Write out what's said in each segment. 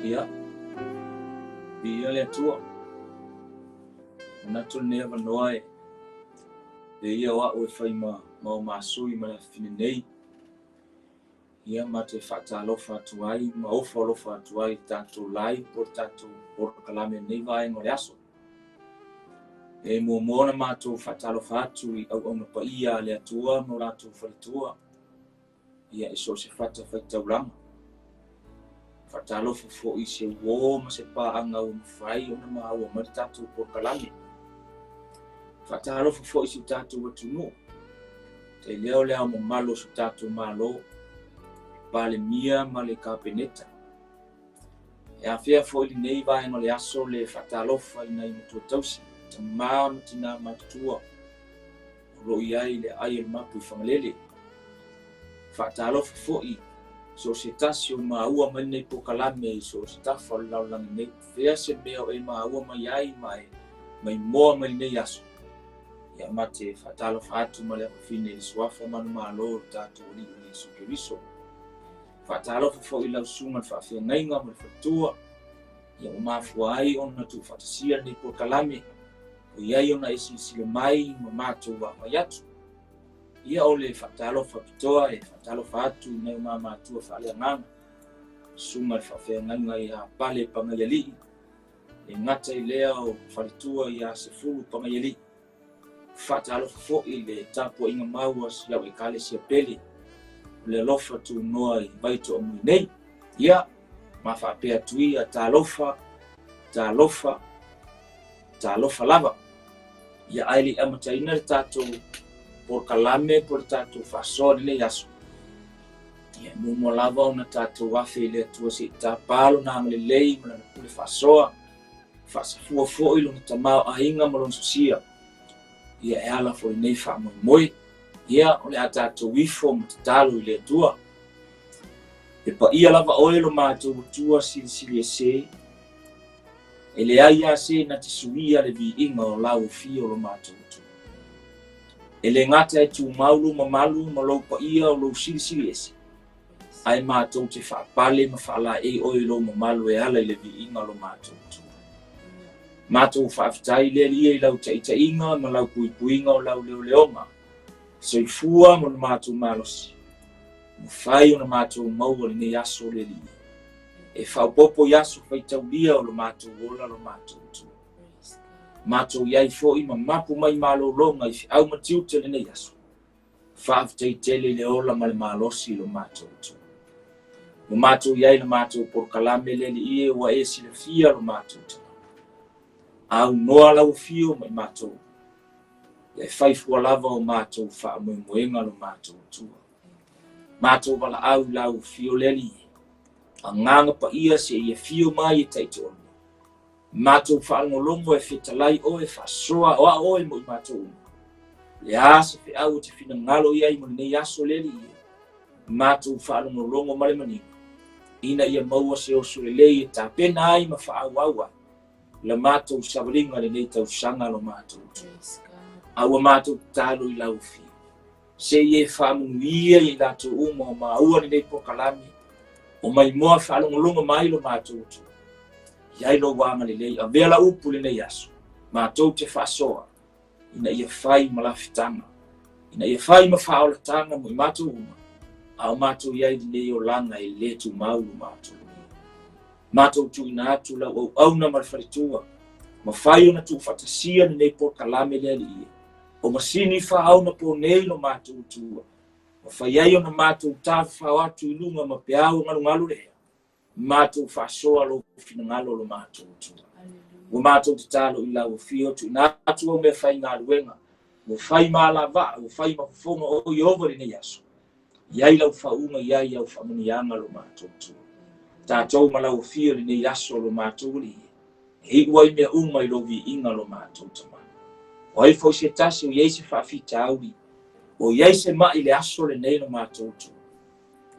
Ia, viia le Atua. Manatu lenei avanoa e le ia o au e fai ma ma o masui ma le afafine nei. Ia, ma te faatalofa atu ai ma ofo alofa atu ai i le tatou live po o le tatou polokalame i lenei vaega o le aso. E muamua ona matou faatalofa atu i auauna paia a le Atua ma o latou faletua, ia i so o se fatafaitaulaga. Faatalofa foi i se uo ma se paaga ua mafai ona maua mai le tatou polokalame. Faatalofa foi i si o tatou atunuu, tailea o le ao mamalu o si o tatou Malo, Palemia ma le Kapeneta. E afea foi lenei vaega o le aso le faatalofa i nai matua tausi, tama ma tina matutua o lo o i ai le aai o le mapu i Fagalele. Faatalofa foi so o se tasi o maua mai lenei polokalame i so o se tafa o le lalolagi nei. Fea se mea o e maua mai ai ma e maimoa mai lenei aso. Ia ma te faatalofa atu ma le afafine i le suafa manumalo o le tatou Alii o Iesu Keriso. Faatalofa foi i lau susuga i le faafeagaiga ma le faletua, ia ua mafua ai ona tuufaatasia lenei polokalame, o i ai ona e silasila mai ma matou vaavaai atu. Ia o le faatalofa pitoa e faatalofa atu i nai o ma matua faaleagaga, susuga i le faafeagaiga ia Pale Pagaialii, le gata i lea o faletua ia Sefulu Pagaialii. Faatalofa foi i le tapuaiga mau a si au Ekalesia pele, o le alofa tunoa i Vaitoamuli nei. Ia, ma faapea atu ia, talofa, talofa, talofa lava. Ia, ae le i amataina le tatou polokalame po o le tatou faasoa i lenei aso, ia, e muamua lava ona tatou afe i le Atua se i tapa lona agalelei ma lana pule faasoa, faasafua foi lona tamaoaiga ma lona sosia, ia e ala foi lenei faamoemoe. Ia, o le a tatou ifo ma tatalo i le Atua. E paia lava oe lo matou Atua silisili ese, e leai lava se na te suia le viiga o lau afio lo matou Atua. E le gata e tumau lou mamalu ma lou paia o lou silisili ese, ae matou te faapale ma faalaei oe i lou mamalu e ala i le viiga o lo matou Atua. Matou faafetai le Alii i lau taitaiga ma lau puipuiga o lau leoleoga, soifua ma lo matou malosi, mafai ona matou maua lenei aso le Alii, e faaopoopo i aso faitaulia o lo matou ola lo matou Atua. Matou i ai foi ma mapu mai malologa i feau ma tiute lenei aso. Faafetai tele i le ola ma le malosi i lo matou Atua. Ua matou i ai le matou polokalame le Alii e ua e silafia lo matou Tama. Aunoa lau afio ma i matou, ia e fai fua lava o matou faamoemoega lo matou Atua. Matou valaau i lau afio le Alii e. Agaga paia se i afio mai e taitoalua. Matou faalogologo e fetalai oe, faasoa o ao oe mo i matou uma. Le a se feau e te finagalo i ai mo lenei aso le Alii e. Matou faalogologo ma le manino, ina ia maua se oso lelei e tapena ai ma faaauau ai la matou savaliga lenei tausaga lo matou Atua. A ua matou tatalo i lau afio, se i e faamanuia i latou uma o maua lenei polokalame, o maimoa faalogologo mai lo matou Atua. I ai lou agalelei, avea lau upu lenei aso, matou te faasoa, ina ia fai ma lafitaga, ina ia fai ma faaolataga mo i matou uma, a o matou i ai lenei olaga e le tumau lo matou. Matou tuuina atu lau auauna ma le faletua, mafai ona tuufaatasia lenei polokalame le Alii e. O masini faaonaponei lo matou Atua, mafai ai ona matou tafafao atu i luga ma peau o galugalu le ea, matou faasoa lou finagalo lo matou Atua. Ua matou tatalo i lau afio, tuuina atu au mea faigaluega, ua fai ma alavaa, ua fai ma fofoga o Ieova i lenei aso. I ai lau faauuga, i ai au faamanuiaga lo matou Atua. Tatou ma lau afio i lenei aso lo matou Alii, e iu ai mea uma i lou viiga lo matou Tama. O ai foi se tasi o i ai se faafitauli, o i ai se mai i le aso lenei lo matou Atua.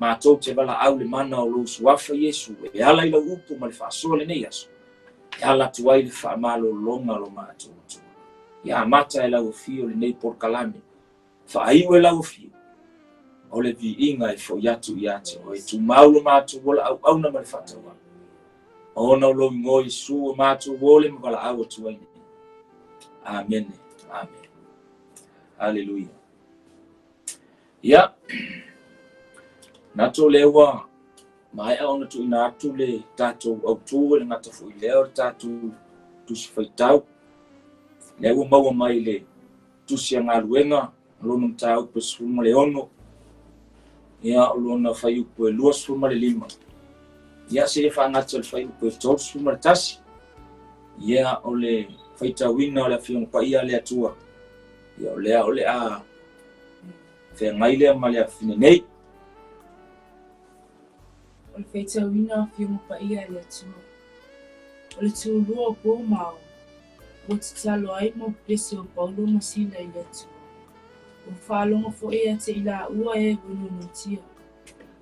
Matou te valaau le mana o lou suafa Iesu e ala i lau upu ma le faasoa lenei aso, e ala atu ai le faamalologa lo matou Atua. Ia amata e lau afio lenei polokalame, faaiu e lau afio, o le viiga e foi atu ia te oe. Tumau lo matou ola auauna ma le faatauaga. Ona o lou igoa Iesu ua matou ole ma valaau atu ai nei. Amene. Amene. Aleluia. Ia, manatu o lea ua maea ona tuuina atu le tatou autu e le gata foi i lea o le tatou tusi faitau. Lea ua maua mai le tusi a galuega lona mataupu e 16, ia o lona fuaiupu e 25, ia seia faagata le fuaiupu e 31, ia o le faitauina o le Afioga Paia a le Atua, ia o lea o le a feagai lea ma le afafine nei. O le faitauina o Afioga Paia a le Atua. O le tulua o po ma ao, ua tatalo ai ma pepese o Paulo ma Sila i le Atua. Ua faalogo foi ia te i laua e ua nonotia.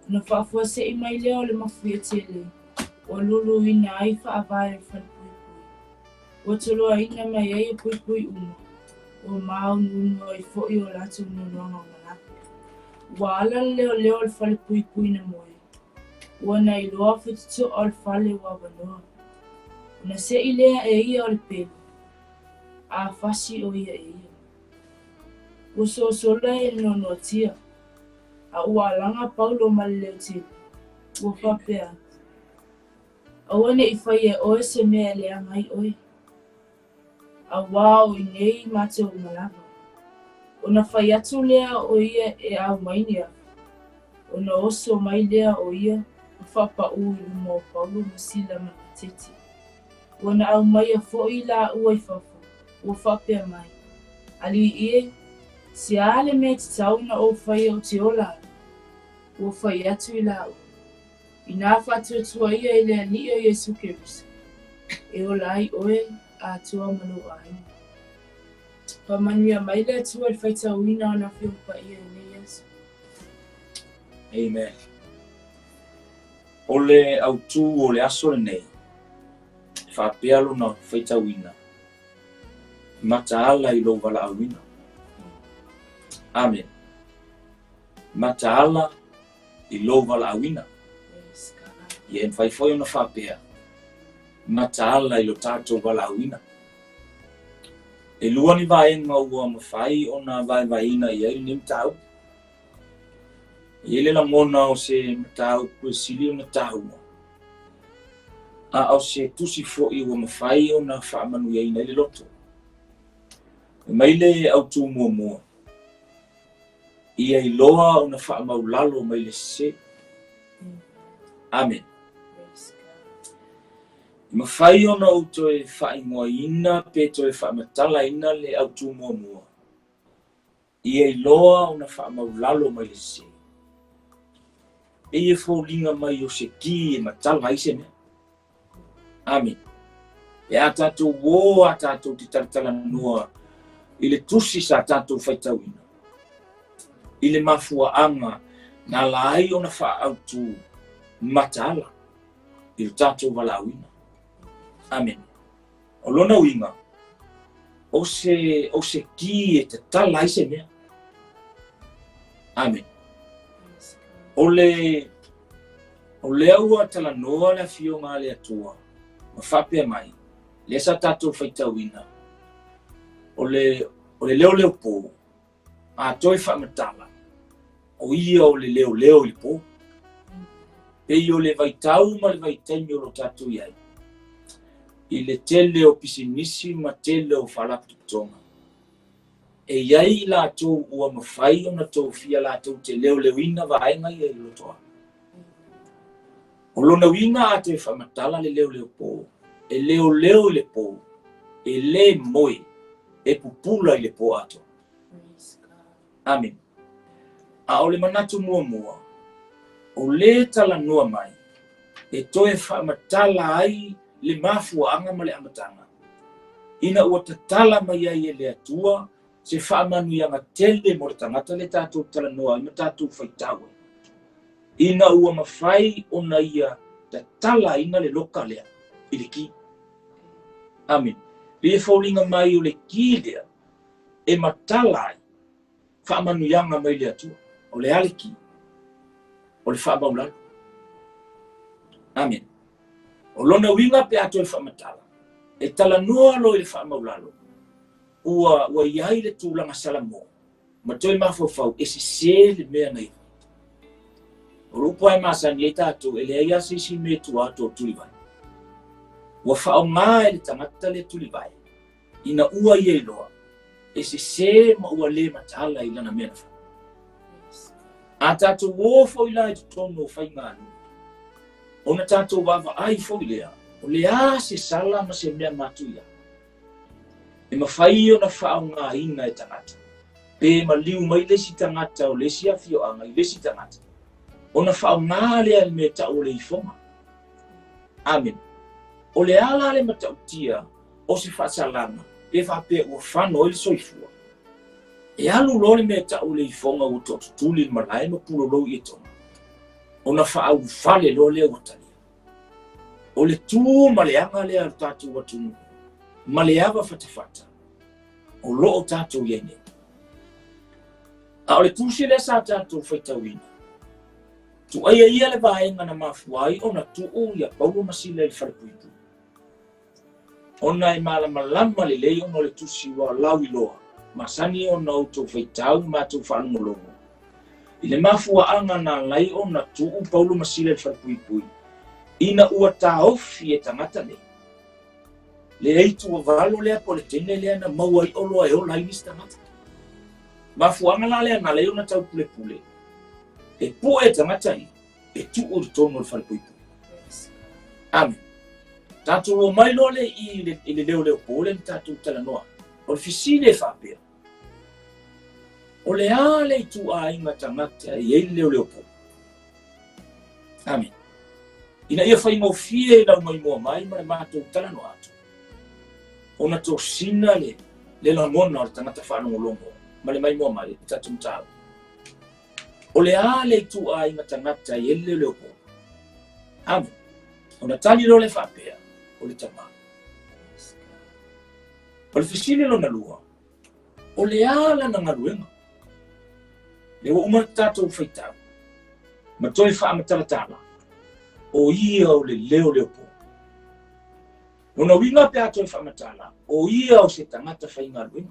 Ona faafuasei mai lea o le mafuie tele, ua luluina ai faavae o le falepuipui. Ua toloaina mai ai e puipui uma, ua māunuunu ai foi o latou nonoaga o malape. Ua ala le leoleo o le falepuipui na moe, ua na iloa faitotoa o le fale ua avanoa. Ona sei lea e ia o le pelu, a fasi o ia e ia. Ua sosola e le nonoatia, a ua alaga Paulo ma le leo tele, ua faapea, Aua ne i faia e oe se mea e leaga ai oe, auā o i nei mātou uma lava. Ona fai atu lea o ia e aumai ni afi, ona oso mai lea o ia ma faapaū i luma o Paulo ma Sila ma Gatete. Ua na aumaia foi i laua i fafo, ua faapea mai, Alii e, se a le mea e tatau ona ou faia ou te ola ai? Ua fai atu i laua, Inā faatuatua ia i le Alii o Iesu Keriso, e ola ai oe atoa ma lou aiga. Faamanuia mai le Atua i le faitauina o ana Afioga Paia i lenei aso. Amen. O le autū o le aso lenei, e faapea lona faitauina, mataala i lou valaauina. Amen. Mataala i lou valaauina. Ia e mafai foi ona faapea, mataala i lo tatou valaauina. E lua ni vaega ua mafai ona vaevaeina i ai lenei mataupu. E i ai le lagona o se mataupu e sili ona taua, a o se tusi foi ua mafai ona faamanuiaina ai le loto. Fai mai le autū muamua, ia iloa ona faamaulalo mai le sese. Amen. E mafai ona ou toe faaigoaina pe toe faamatalaina le autū muamua, ia iloa ona faamaulalo mai le sese. Pei e foliga mai o se ki e matala ai se mea. Amene. Pe a tatou o a tatou te talatalanoa i le tusi sa tatou faitauina, i le mafuaaga na ala ai ona faaautu mataala i lo tatou valaauina. Amene. O lona uiga, o se, o se ki e tatala ai se mea. Amene. O le, o lea ua talanoa le Afioga a le Atua ma faapea mai, lea sa tatou faitauina, o le, o le leoleopō, a toe faamatala, o ia o le leoleo i le pō. Pei o le vaitau ma le vaitaimi o lo o tatou i ai, i le tele o pisinisi ma tele o faalapotopotoga, e i ai i latou ua mafai ona tofia latou te leoleoina vaega ia i le lotoa. O lona uiga a toe faamatala le leoleo pō, e leoleo i le pō, e le moe, e pupula i le pō atoa. Amene. A o le manatu muamua, o lē talanoa mai e toe faamatala ai le mafuaaga ma le amataga, ina ua tatala mai ai e le Atua se faamanuiaga tele mo le tagata lea tatou talanoa ai ma tatou faitau ai, ina ua mafai ona ia tatalaina le loka lea i le ki. Amene. Pei e foliga mai o le ki lea e matala ai faamanuiaga mai le Atua. O le a le ki? O le faamaulalo. Amene. O lona uiga pe a toe faamatala, e talanoa loa i le faamaulalo, ua ua i ai le tulaga salamo ma toe mafaufau e sese le mea na i ai. O le upu lava e masani ai tatou, e leai lava se isi mea i tua atu o le tulivae. Ua faaaoga e le tagata le tulivae ina ua ia iloa e sese ma ua le mataala i lana mea na fai. A tatou o foi la i totonu o faiganuu, ona tatou vaavaai foi lea, o le a se sala ma se mea matuia e mafai ona faaaogaina e tagata, pe maliu mai le isi tagata o le isi afioaga i le isi tagata, ona faaaoga lea i le mea e tau o le ifoga. Amene. O le a la le matautia o se faasalaga pe faapea ua fano ai le soifua? E alu loa le mea e tau o le ifoga ua toatutuli i le malae ma pulolou i Etoga, ona faaulufale loa lea ua talia. O le tu ma le aga lea a lo tatou atunuu ma le ava fatafata o lo o tatou i ai nei. A o le tusi lea sa tatou faitauina, tuaia ia le vaega na mafua ai ona tuu ia Paulo ma Sila i le falepuipui. Ona e malamalama lelei ona o le tusi ua lauiloa, masani ona outou faitau ma matou faalogologo i le mafuaaga na ala ai ona tuu Paulo ma Sila i le falepuipui, ina ua taofi e tagata nei le aituavalo lea po o le teine lea na maua ai oloa e ola ai nisi tagata. Mafuaaga la lea na ala ai ona taupulepule e pue tagata ia e tuu i totonu o le falepuipui. Amen. Tatou omai loa le i le, i le leoleo po lea na tatou talanoa. O le fesili e faapea, o le a le ituaiga tagata e i ai le leoleo po? Amen. Ina ia faigofie i lau maimoa mai ma le matou talanoa atu, ona tosina le, le lagona o le tagata faalogologo ma le maimoa mai i le tatou mataupu. O le a le ituaiga tagata e i ai le leoleo po? Amen. Ona tali loa lea faapea, o le tama. O le fesili lona lua, o le a lana galuega? Lea ua uma le tatou faitau, ma toe faamatalatala, o ia o le leoleo po. Lona uiga pe a toe faamatala, o ia o se tagata faigaluega.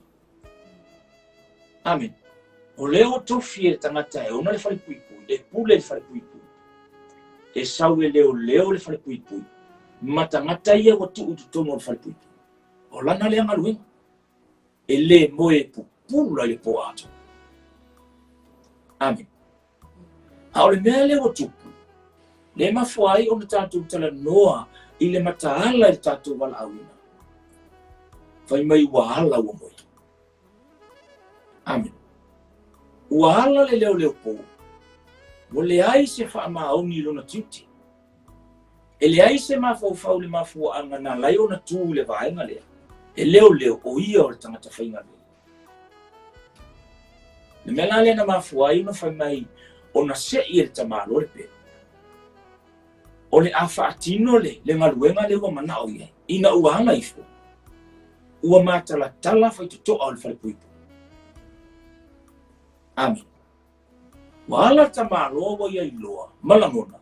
Amen. O lea ua tofi e le tagata e ona le falepuipui, e pule le falepuipui. E sau e leoleo le falepuipui, ma tagata ia ua tuu i totonu o le falepuipui. O lana lea galuega. E le moe e pupula i le po atoa. Amen. A o le mea lea ua tupu, lea e mafua ai ona tatou talanoa i le mataala i le tatou valaauina. Fai mai ua ala ua moe. Amen. Ua ala le leoleo po, ua leai se faamaoni i lona tiute. E leai se mafaufau i le mafuaaga na ala ai ona tu i le vaega lea, e leoleo o ia o le tagata faigaluega. Le mea la lea na mafua ai ona fai mai ona sei e le tamaloa le pelu. O le a faatino le, le galuega lea ua manao i ai, ina ua ala ifo, ua matalatala faitotoa o le falepuipui. Amene. Ua ala le tamaloa ua ia iloa ma lagona,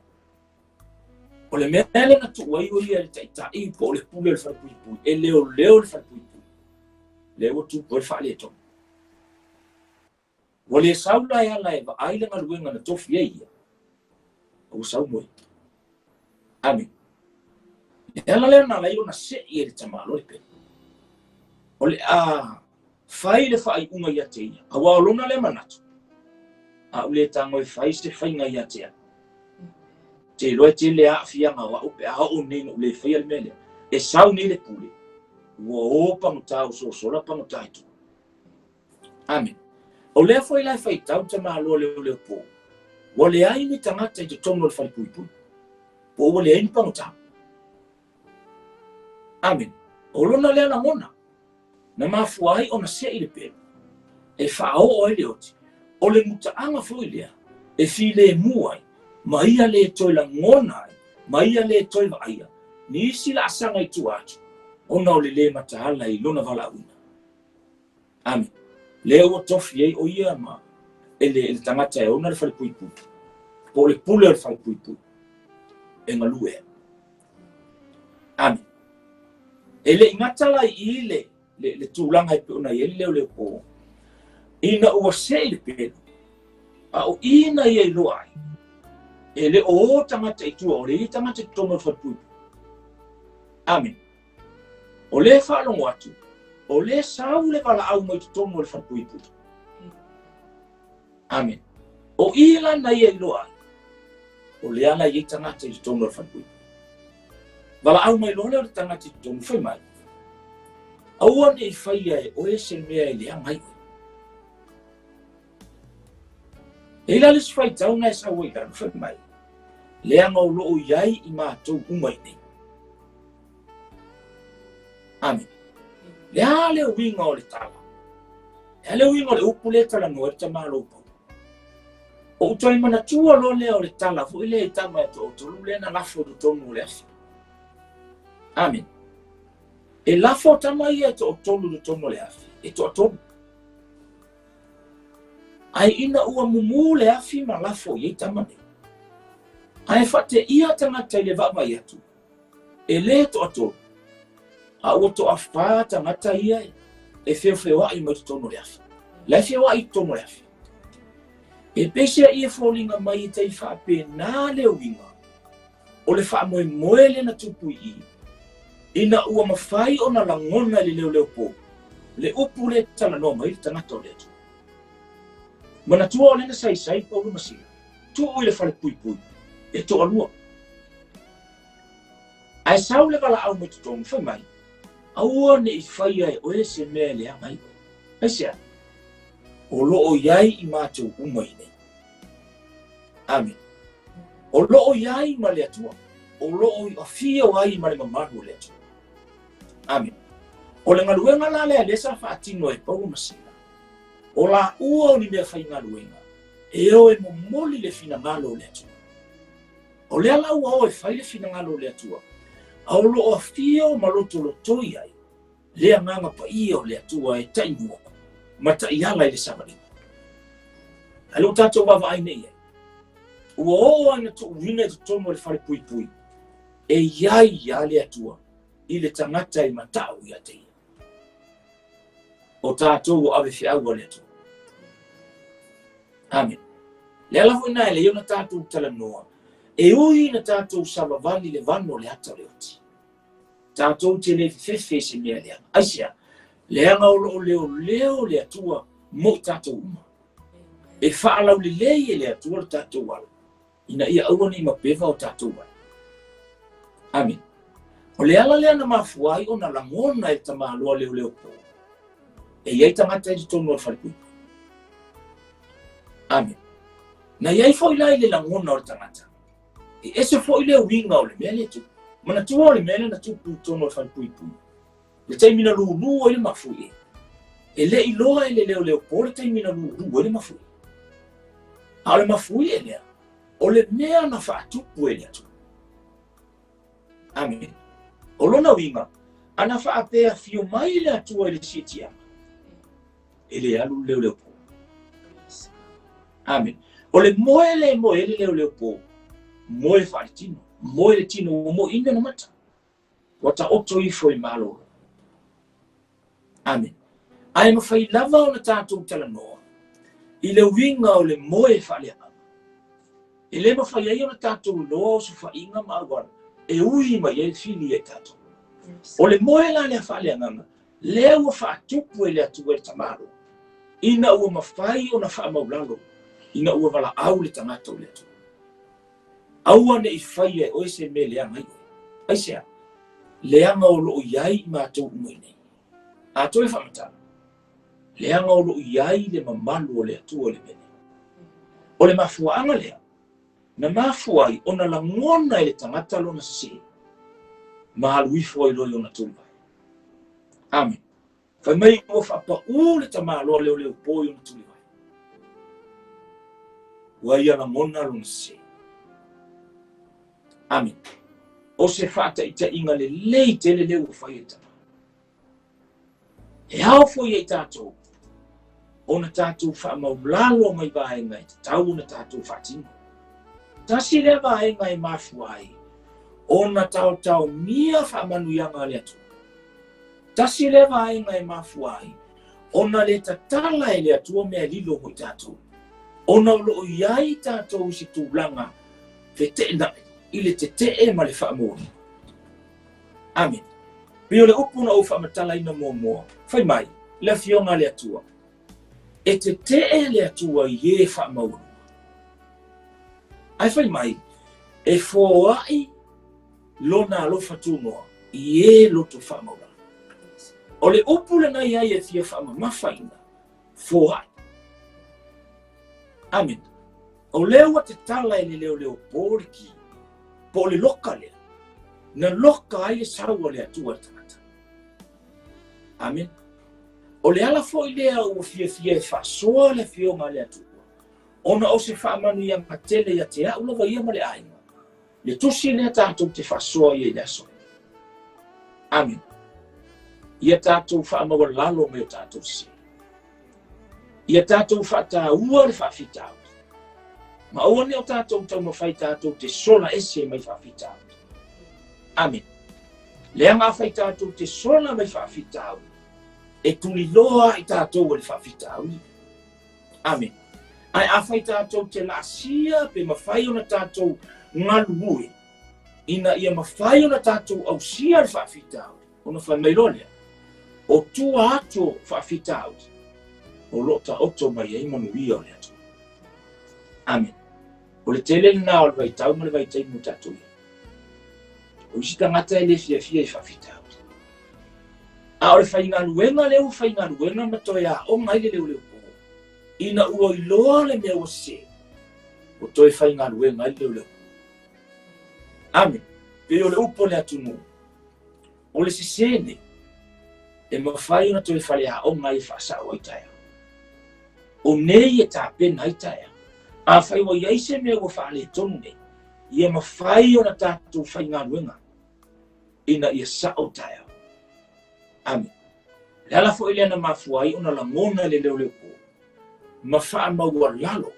O le mea lea na tuu ai o ia i le taitai po o le pule o le falepuipui, e leoleo le falepuipui, lea ua tupu ai le faaletonu. Ua le sau la e ala e vaai le galuega na tofi ai ia, a ua sau moe. Amene. Le ala lea na ala ai ona sei e le tamaloa le pele. O le a fai le faaiuga ia te ia, aua o lona lea manatu, a ua le tago e fai se faiga ia te au. Te iloa e tele aafiaga o au pe a oo nei ina ou le faia le mea lea. E sau nei le pule, ua o pagota ua sosola pagota i tua. Amene. O lea foi la e faitau tamaloa leoleopō, ua leai ni tagata i totonu o le falepuipui, po ua leai ni pagota. Amene. O lona lea lagona, na mafua ai ona sei le pelu, e faaoo ai le oti, o le mutaaga foi lea e filemu ai, ma ia le toe lagona ai, ma ia le toe vaaia nisi laasaga i tua atu, ona o le lē mataala i lona valaauina. Amene. Lea ua tofi ai o ia ma e le, e le tagata e ona le falepuipui, po o le pule o le falepuipui, e galue ai. Amene. E le i gata la i i le, le, le tulaga e pei ona i ai le leoleo po, ina ua sei le pelu, a o i na ia iloa ai, e le o o tagata i tua, o le i tagata i totonu o le falepuipui. Amene. O lea e faalogo atu, o lea sau le valaau mai totonu o le falepuipui. Amene. O i la na ia iloa ai, o lea la i ai tagata i totonu o le falepuipui. Valaau mai loa lea o le tagata i totonu, fai mai, aua ne i faia e oe se mea e leaga ai oe. E i la le isi faitau na e sau ai i lalo, fai mai, leaga o lo o i ai i matou uma i nei. Amene. Le a le uiga o le tala? Le a le uiga o le upu lea e talanoa ai le tamaloa o Paulo? Ou toe manatua loa lea o le tala foi lea i tama e toatolu lea na lafo i totonu o le afi. Amene. E lafo tama ia e toatolu i totonu o le afi, e toatolu. Ae ina ua mumu le afi ma lafo i ai tama nei. Ae faateia tagata i le vaavaai atu, e le toatolu, a ua toafā tagata ia e feofeoai mai totonu o le afi. La e feoai i totonu o le afi. E peiseai e foliga mai e tai faapena le uiga o le faamoemoe lea na tupu i i, ina ua mafai ona lagona e le leoleo po le upu lea e talanoa mai le tagata o le Atua. Manatua o lea na saisai Paulo ma Sila, tuu i le falepuipui, e toalua. Ae sau le valaau mai totonu, fai mai, aua ne i faia e oe se mea e leaga ai oe. Aisea? O lo o i ai i matou uma i nei. Amene. O lo o i ai ma le Atua. O lo o afio ai ma le mamalu o le Atua. Amene. O le galuega la lea lea sa faatino e Paulo ma Sila, o laua o ni mea faigaluega, e o e momoli le finagalo o le Atua. O lea la ua o e fai le finagalo o le Atua, a o lo o afio ma lotolotoi ai le Agaga Paia o le Atua e taimua ma taiala i le savaliga. Ae lou tatou vaavaai nei i ai, ua oo lava ina tuuina i totonu o le falepuipui e i ai lava le Atua i le tagata e matau ia te ia. O tatou o ave feau a le Atua. Amene. Le ala foi na e lei ona tatou talanoa, e ui ina tatou savavali le vano o le ata o le oti. Tatou te le fefefe i se mea leaga. Aisea? Leaga o lo o leoleo le Atua mo i tatou uma. E faalaulelei e le Atua le tatou ala, ina ia aua ne i mapeva o tatou ala. Amene. O le ala lea na mafua ai ona lagona e le tamaloa leoleo po, e i ai tagata i totonu o le falepuipui. Amene. Na i ai foi la i le lagona o le tagata, e ese foi le uiga o le mea lea e tupu. Manatua o le mea lea na tupu i totonu o le falepuipui, le taimi na lūlū ai le mafuie. E le i loa e le leoleo po le taimi na lūlū ai le mafuie. A o le mafuie lea, o le mea na faatupu e le Atua. Amene. O lona uiga, ana faapea afio mai le Atua i le siitiaga, e le alu le leoleo po. Amene. O le moe le moe le leoleo po, moe faaletino, moe le tino ua moeina ona mata. Ua taoto ifo i malolo. Amene. Ae mafai lava ona tatou talanoa i le uiga o le moe faaleagaga. E le mafai ai ona tatou iloa osofaiga ma auala e ui mai ai le fili ia i tatou. O le moe la lea faaleagaga, lea ua faatupu e le Atua i le tamaloa, ina ua mafai ona faamaulalo ina ua valaau le tagata o le Atua. Aua ne i faia e oe se mea leaga ai oe. Aisea? Leaga o lo o i ai i matou uma i nei. A toe faamatala, leaga o lo o i ai le mamalu o le Atua i le mea nei. O le mafuaaga lea, na mafua ai ona lagona e le tagata lona sese, ma alu ifo ai loa i ona tulivae. Amene. Fai mai ua faapaū le tamaloa leoleopo i ona tulivae. Ua ia lagona lona sese. Amene. O se faataitaiga lelei tele lea ua fai e le tama. E ao foi ia i tatou ona tatou faamaulalo mai vaega e tatau ona tatou faatino. Tasi lea vaega e mafua ai Ona taotaomia faamanuiaga a le Atua. Tasi lea vaega e mafua ai ona le tatala e le Atua mea lilo mo i tatou, ona o lo o i ai tatou i se tulaga feteenai i le tetee ma le faamaualuga. Amene. Pei o le upu na ou faamatalaina muamua, fai mai le Afioga a le Atua, E tetee le Atua i e faamaualuga. Ae fai mai, e foai lona alofa tunoa i e loto faamaualalo. O le upu lena i ai e fia faamamafaina, foai. Amene. O lea ua tatala e le leoleo po le ki, po o le loka lea, na loka ai le sau a le Atua i le tagata. Amene. O le ala foi lea ua fiafia e faasoa le Afioga a le Atua, ona o se faamanuiaga tele ia te au lava ia ma le aiga, le tusi lea tatou te faasoa ia i le aso. Amene. Ia tatou faamaualalo mai o tatou sese. Ia tatou faataua le faafitauli. Ma aua ne i o tatou taumafai tatou te sola ese mai faafitauli. Amene. Leaga afai tatou te sola mai faafitauli, e tuliloa ai tatou e le faafitauli. Amene. Ae afai tatou te laasia pe mafai ona tatou galulue ina ia mafai ona tatou ausia le faafitauli, ona fai mai loa lea, o tua atu o faafitauli, o lo o taoto mai ai manuia o le Atua. Amene. O le tele lena o le vaitau ma le vaitaimi o tatou i ai. O isi tagata e le fiafia i faafitauli. A o le faigaluega lea ua faigaluega ma toe aoga ai le leoleo po, ina ua iloa le mea ua sese, ua toe faigaluega ai le leoleo po. Amene. Pei o le upu a le atunuu, o le sese nei, e mafai ona toe faleaoga ai e faasao ai taeao. O nei e tapena ai taeao. Afai ua i ai se mea ua faaletonu nei, ia mafai ona tatou faigaluega ina ia sao taeao. Amene. O le ala foi lea na mafua ai ona lagona le leoleo po ma faamaualalo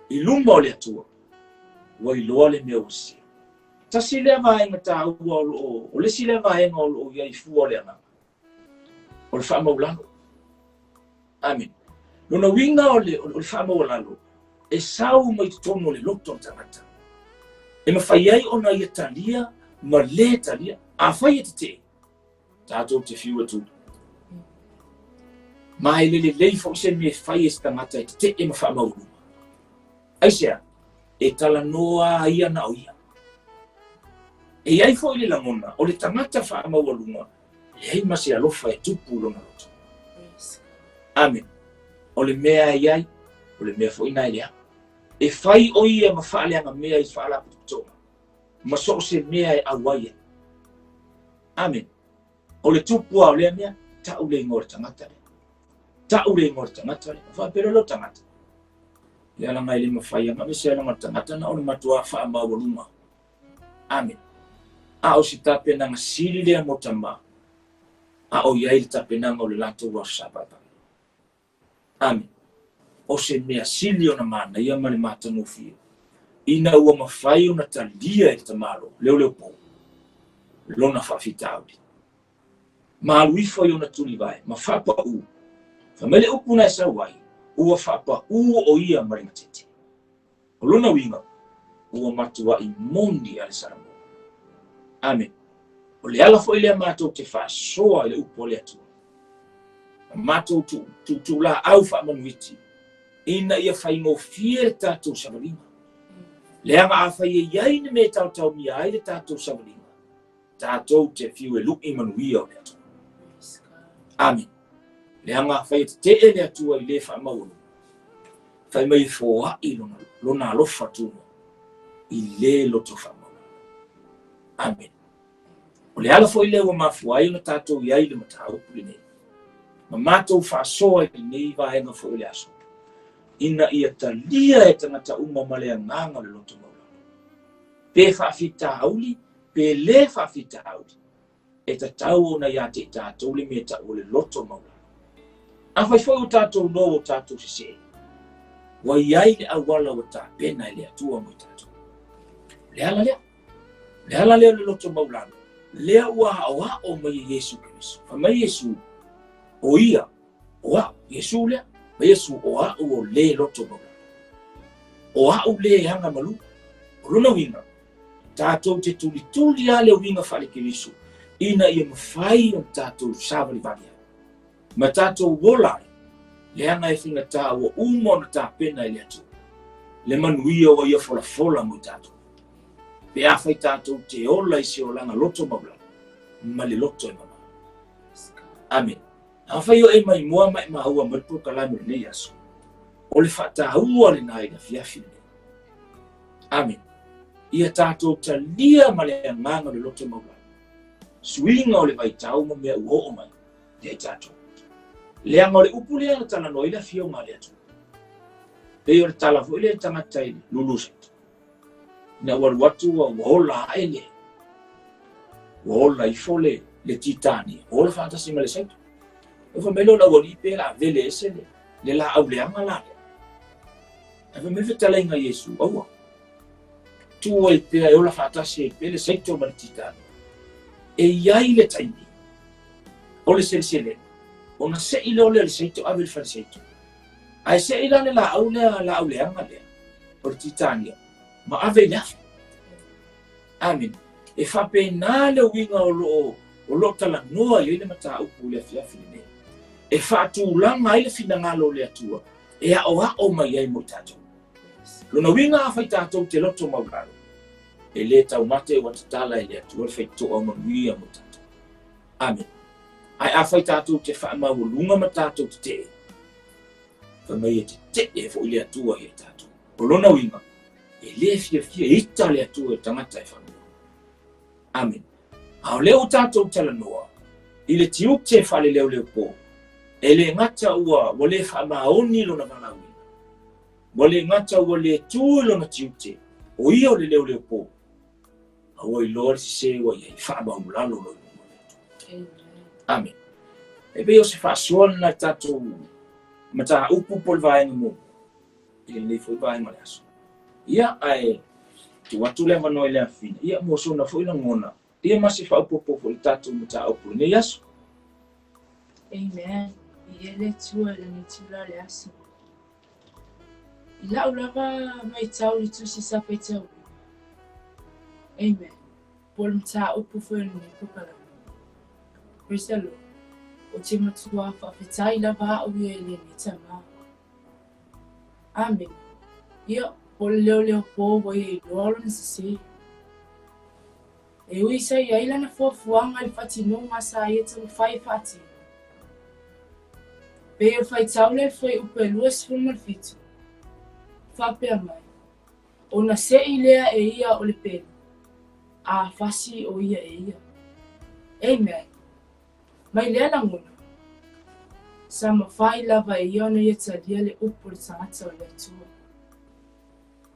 i luma o le Atua, ua iloa le mea ua sese. Tasi lea vaega taua o lo o, o le isi lea vaega o lo o i ai fua o le agaga, o le faamaualalo. Amene. Lona uiga o le, o le faamaualalo, e sau mai totonu o le loto o le tagata. E mafai ai ona ia talia ma le talia. Afai e tetee, tatou te fiu e tuli. Ma e le lelei foi se mea e fai e se tagata e tetee ma faamaualuga. Aisea? E talanoa ia na o ia. E i ai foi le lagona, o le tagata faamaualuga, leai ma se alofa e tupu i lona loto. Amene. O le mea e i ai, o le mea foi na e leaga. E fai o ia ma faaleaga mea i faalapotopotoga, ma so o se mea e auai ai. Amene. O le tupu lava o lea mea, tau le igoa o le tagata lea. Tau le igoa o le tagata lea. Faapea loa le tagata. Ia leaga e le mafai ona aveese leaga o le tagata na o le matua faamaualuga. Amene. A o se tapenaga sili lea mo tama, a o i ai le tapenaga o le latou Aso Sapata. Amene. O se mea sili ona manaia ma le matagofie, ina ua mafai ona talia e le tamaloa, leoleopo, lona faafitauli. Ma alu ifo i ona tulivae, ma faapaū. Fai mai le upu na e sau ai, ua faapaū o ia ma le gatete. O lona uiga, ua matuai moni a le Salamo. Amene. O le ala foi lea matou te faasoa i le upu a le Atua. Ma matou tuutuulaau faamanuiti ina ia faigofie le tatou savaliga. Leaga afai e i ai ni mea e taotaomia ai le tatou savaliga, tatou te fiu e lui manuia o le Atua. Amene. Leaga afai e tetee le Atua i le faamaualuga, fai mai e foai lona, lona alofa tunoa i le loto faamaualalo. Amene. O le ala foi lea ua mafua ai ona tatou i ai i le mataupu lenei, ma matou faasoa i lenei vaega foi o le aso, ina ia talia e tagata uma ma le agaga o le loto maualalo. Pe faafitauli, pe le faafitauli, e tatau ona ia te i tatou le mea e tau o le loto maualalo. Afai foi ua tatou iloa ua tatou sese, ua i ai le auala ua tapena e le Atua mo i tatou. O le ala lea. Le ala lea o le loto maulalo, lea ua aoao mai e Iesu Keriso. Fai mai Iesu, o ia, o a'u, Iesu lea, ma Iesu, o a'u o le loto maulalo. O a'u le aga malu. O lona uiga, tatou te tulituli lava le uiga faale-Keriso, ina ia mafai ona tatou savalivali ai. Ma tatou ola ai, leaga e faigata ua uma ona tapena e le Atua le manuia ua ia folafola mo i tatou. Pe afai tatou te ola i se olaga loto maulalo ma le loto e mama. Amen. Afai o e maimoa ma e maua mai le polokalame o lenei aso, o le faataua lena i le afiafi lenei. Amen. Ia tatou talia ma le agaga o le loto maulalo suiga o le vaitau ma mea ua oo mai ia i tatou. Leaga o le upu lea na talanoa ai le afioga a le Atua. Pei o le tala foi lea i tagata i le lulu saito. Ina ua alu atu ua ola ae le, ua ola ifo le, le titania, ua ola faatasi ma le saito. E fai mai lea o le aualii pe la vele ese le, le laau leaga la lea. Ae fai mai fetalaiga Iesu, aua. Tu ai pea e ola faatasi ai pea le saito ma le titania. E i ai le taimi o le seleselega, ona sei loa lea o le saito ave i le fale saito. Ae sei la le laau lea, laau leaga lea, o le titania, ma ave i le afi. Amen. E faapena le uiga o loo, o loo talanoa i ai le mataupu i le afiafi lenei. E faatulaga ai le finagalo o le Atua e aoao mai ai mo i tatou. Lona uiga afai tatou te loto maulalo, e le taumate ua tatala e le Atua le faitotoa o manuia mo i tatou. Amen. Ae afai tatou te faamaualuga ma tatou tetee, fai mai e tetee foi le Atua ia i tatou. O lona uiga, e le fiafia ita le Atua i le tagata e faamaualuga. Amen. A o lea ua tatou talanoa i le tiute faaleleoleopō, e le gata ua, ua le faamaoni lona valaauina, ua le gata ua le tu i lona tiute, o ia o le leoleopō, a ua iloa le sese ua i ai, faamaulalo loa i luma o le Atua. Amen. E pei o se faasoa lena i tatou mataupu po o le vaega muamua i lenei foi vaega o le aso. Ia, ae tuu atu le avanoa i le afafine, ia, mo sona foi lagona, ia ma se faaopoopo foi i le tatou mataupu i lenei aso. Amen. Viia le Atua i lenei itula o le aso. I lau lava matau i le tusi sa faitauina. Amen. Po o le mataupu foi o lenei polokalame. Praise the Lord. Ou te matua faafetai lava au ia i lenei tama. Amene. Ia, po o le leoleopō ua ia iloa lona sese. E ui sa i ai lana fuafuaga i le faatinoga sa ia taumafai e faatino. Pei o le faitau lea i le fuaiupu e 27, faapea mai, Ona seʻi lea e ia o le pelu, a fasi o ia e ia. Amen. Mai lea lagona, sa mafai lava e ia ona ia talia le upu o le tagata o le Atua.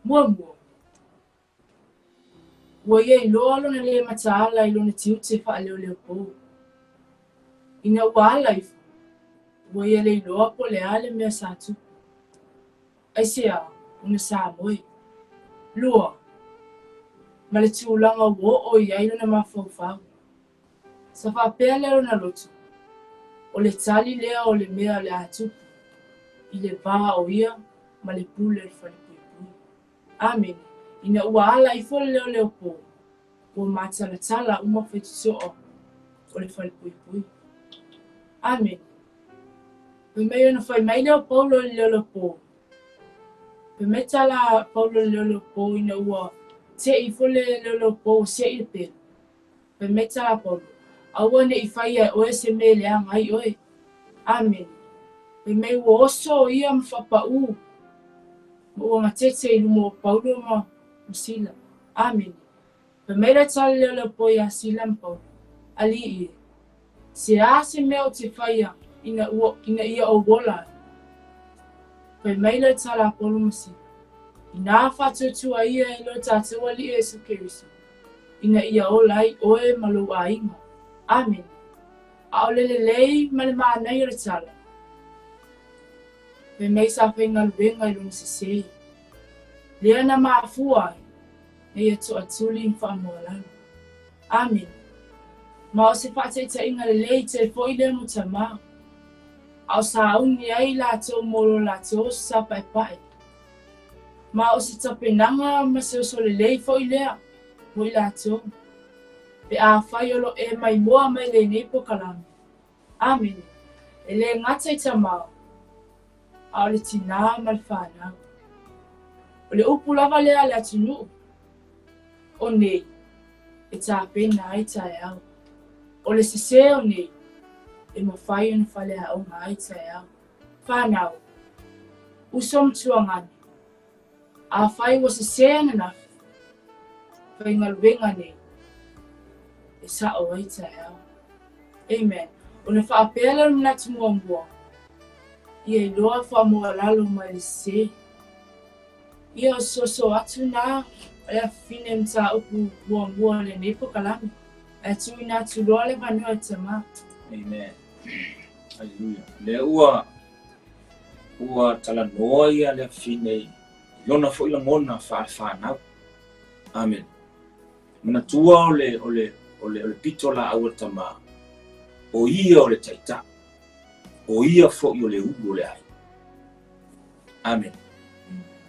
Muamua, Ua ia iloa lona le mataala i lona tiute faaleoleopō. Ina ua ala ifo, ua ia le iloa po o le a le mea sa tupu. Aisea, ona sa moe. Lua, ma le tulaga ua oo i ai lona mafaufau. Sa faapea lea lona loto, o le tali lea o le mea o le a tupu i le va o ia ma le pule o le falepuipui. Amene. Ina ua ala ifo le leoleopō, ua mātalatala uma faitotoa o le falepuipui. Amene. Fai mai ona fai mai lea o Paulo i le leoleopō. Fai mai tala a Paulo i le leoleopō ina ua teʻi ifo le leoleopō ua seʻi le pelu. Fai mai tala a Paulo, Aua ne i faia e oe se mea e leaga ai oe. Amene. Fai mai ua oso ia ma faapaū ma ua gatete i luma o Paulo ma Sila. Amene. Fai mai le tala leoleopō iā Sila ma Paulo, Alii e, se a se mea ou te faia ina ua ina ia ou ola ai? Fai mai le tala a Paulo ma Sila, Inā faatuatua ia e lo tātou Alii Iesu Keriso, ina ia ola ai ʻoe ma lou ʻaiga. Amene. ʻAʻole lelei ma le mānaia o le tala. Fai mai sa faigaluega i lona sesē. Lea na mafua ai na ia toʻatuli ma faamoalalo. Amene. Ma o se faataitaiga lelei tele foi lea mo tamā, a o sauni ai i latou mo lo latou oso sa paepae. Ma o se tapenaga ma se oso lelei foi lea mo i latou, pe afai o lo o e maimoa mai lenei polokalame. Amene. E le gata i tamā, a o le tinā ma le fanau. O le upu lava lea a le atunuu, o nei e tapena ai taeao. O le sesē o nei e mafai ona faleaoga ai taeao. Fanau, uso ma tuagana, afai ua sesē ananafi, faigaluega nei e sa'o ai taeao. Amen. Ona faapea lea o le manatu muamua, ia iloa faamoalalo mai le sesē. Ia o se soso atu na o le afafine mataupu muamua o lenei polokalame. Ae tuuina atu loa le avanoa i Tamā. Amen. Hallelujah. Lea ua ua talanoa ia le afafine i lona foi lagona faalefanau. Amen. Manatua o le o le o le o le pito laau a le tamā. O ia o le taitai. O ia foi o le ulu o le aiga. Amen.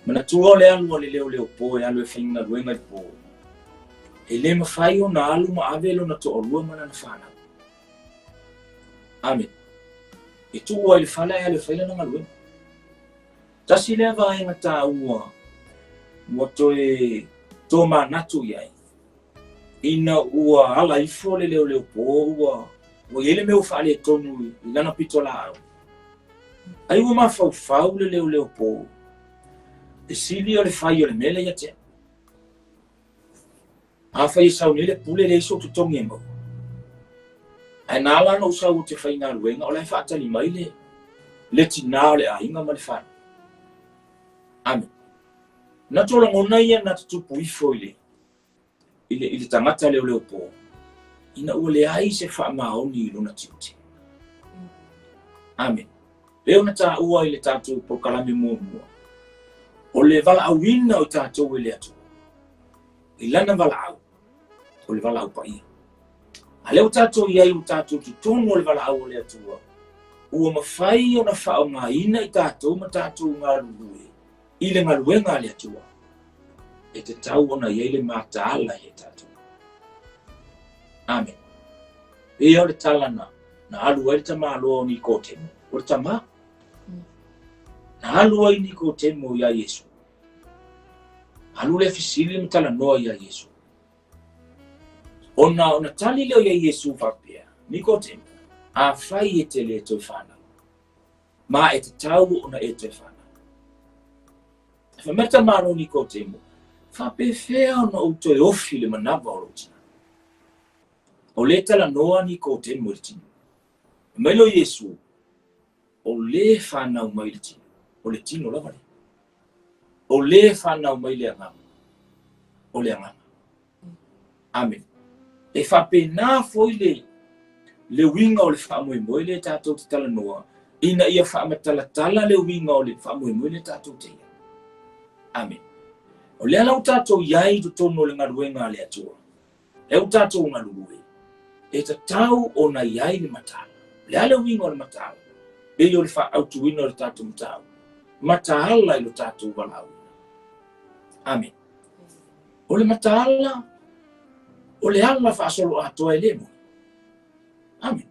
Manatua o le alu a le leoleo po e alu e faigaluega i le po. E le mafai ona alu ma ave lona toalua ma lana fanau. Amen. E tuu ai i le fale ae alu e fai lana galuega. Tasi lea vaega taua ua toe tomanatu i ai. Ina ua ala ifo le leoleo po ua ua i ai le mea ua faaletonu i lana pitolaau. Ai ua mafaufau le leoleo po e sili o le fai o le mea lea ia te au. Afai e sau nei le pule, e leai sou totogi e maua. Ae na ala ona ou sau ou te faigaluega, o la e faatali mai le, le tinā o le aiga ma le fanau. Amen. Manatu o lagona ia na tutupu ifo i le, i le, i le tagata leoleo po, ina ua leai se faamaoni i lona tiute. Amen. Pei ona taua i le tatou polokalame muamua, o le valaauina o tatou e le Atua, i lana valaau, o le valaau paia. A lea ua tatou i ai ua tatou totonu o le valaau o le Atua, ua mafai ona faaaogaina i tatou ma tatou galulue i le galuega a le Atua, e tatau ona i ai le mataala ia tatou. Amen. Pei o le tala na, na alu ai le tamaloa o Nikotemo, o le tamā. Na alu ai Nikotemo iā Iesu. Alu lea fesili ma talanoa iā Iesu. Ona ona tali lea ia Iesu faapea, Nikotemo, afai e te le toe fanau, ma e tatau ona e toe fanau. Fai mai le tamaloa o Nikotemo, faapefea ona ou toe ofi i le manava o lou tina? O lea e talanoa Nikotemo i le tino. Fai mai lea o Iesu, o le fanau mai le tino, o le tino lava lea. O le fanau mai le agaga, o le agaga. Amen. E faapena foi le, le uiga o le faamoemoe lea tatou te talanoa, ina ia faamatalatala le uiga o le faamoemoe lea tatou te i ai. Amen. O lea la ua tatou i ai i totonu o le galuega a le Atua, lea ua tatou galulue, e tatau ona i ai le mataala. O le a le uiga o le mataala? Pei o le faaautuina o le tatou mataupu. Mataala i lo tatou valaauina. Amen. O le mataala, o le ala faasoloatoa e le moe. Amen.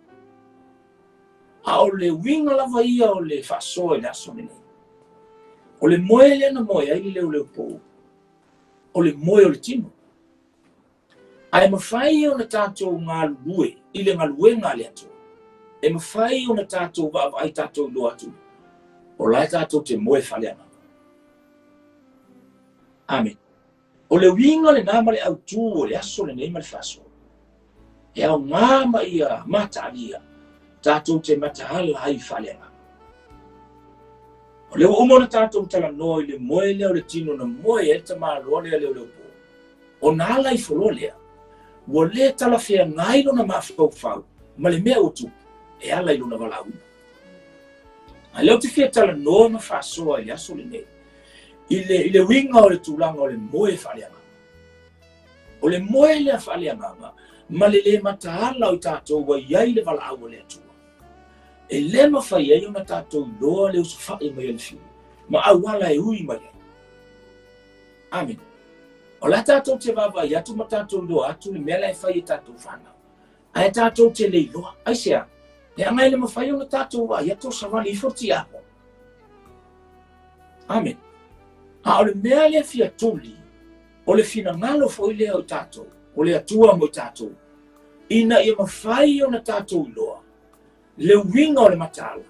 A o le uiga lava ia o le faasoa i le aso lenei. O le moe lea na moe ai le leoleo pou, o le moe o le tino. Ae mafai ona tatou galulue i le galuega a le Atua. E mafai ona tatou vaavaai tatou iloa atu, o la e tatou te moe faaleagaga. Amen. O le uiga lena ma le autū o le aso lenei ma le faasoa. E aoga ma ia mataalia tatou te mataala ai faaleagaga. O lea ua uma ona tatou talanoa i le moe lea o le tino na moe ai le tamaloa lea leoleopō. Ona ala ifo loa lea, ua le talafeagai lona mafaufau ma le mea ua tupu e ala i lona valaauina. A lea ou te fia talanoa ma faasoa i le aso lenei, i le, i le uiga o le tulaga o le moe faaleagaga. O le moe lea faaleagaga, Ma le lē mataala o i tatou ua i ai le valaau a le Atua. E lē mafai ai ona tatou iloa le usufa'i mai a le fiu ma auala e ui mai ai. Amene. O le a tatou te vaavaai atu ma tatou iloa atu le mea la e fai e tatou fanau. Ae tatou te le iloa. Aisea? Leaga e le mafai ona tatou vaai atu o savali ifo le tiakono. Amene. A o le mea lea fia tuli, o le finagalo foi lea o tatou, o le Atua mo i tatou, ina ia mafai ona tatou iloa le uiga o le mataala,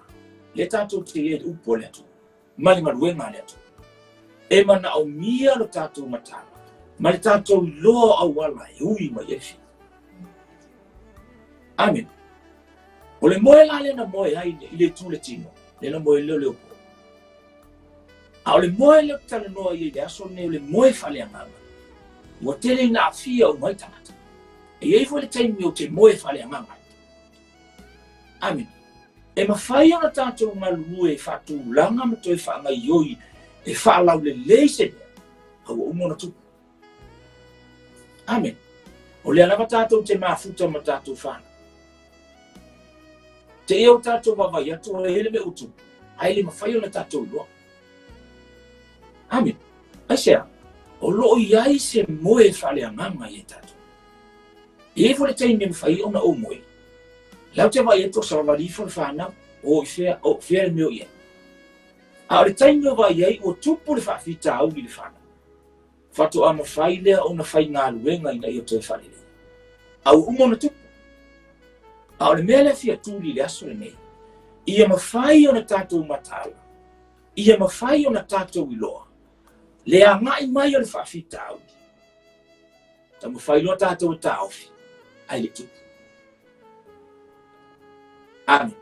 lea tatou te i ai i le upu a le Atua, ma le galuega a le Atua. E manaomia lo tatou mataala, ma le tatou iloa o auala e ui mai ai le fiu. Amene. O le moe la lea na moe ai i le itu le tino, lea na moe lea o le opo. A o le moe lea ou te talanoa i ai i le aso lenei, o le moe faaleagaga. Ua tele ina aafia uma ai tagata. E i ai foi le taimi ou te moe faaleagaga ai. Amene. E mafai ona tatou galulue e faatulaga ma toe faagaoioi e faalaulelei se mea, a ua uma ona tupu. Amene. O lea lava tatou te mafuta ma tatou fanau. Te i o tatou vaavaai atu e i ai le mea ua tupu, ae le mafai ona tatou iloa. Amene. Aisea? O lo o i ai se moe faaleagaga ia i tatou. E i ai foi le taimi e mafai ona ou moe. Lau te vaai atu o savavali ifo le fanau, o i fea, o fea le mea o i ai. A o le taimi o vaai ai ua tupu le faafitauli i le fanau. Faatoa mafai lea ona faigaluega ina ia toe faaleleia. A ua uma ona tupu. A o le mea lea fia tuli i le aso lenei, ia mafai ona tatou mataala, ia mafai ona tatou iloa le agai mai o le faafitauli. Taumafai loa tatou e taofi, ae le tupu. Amene.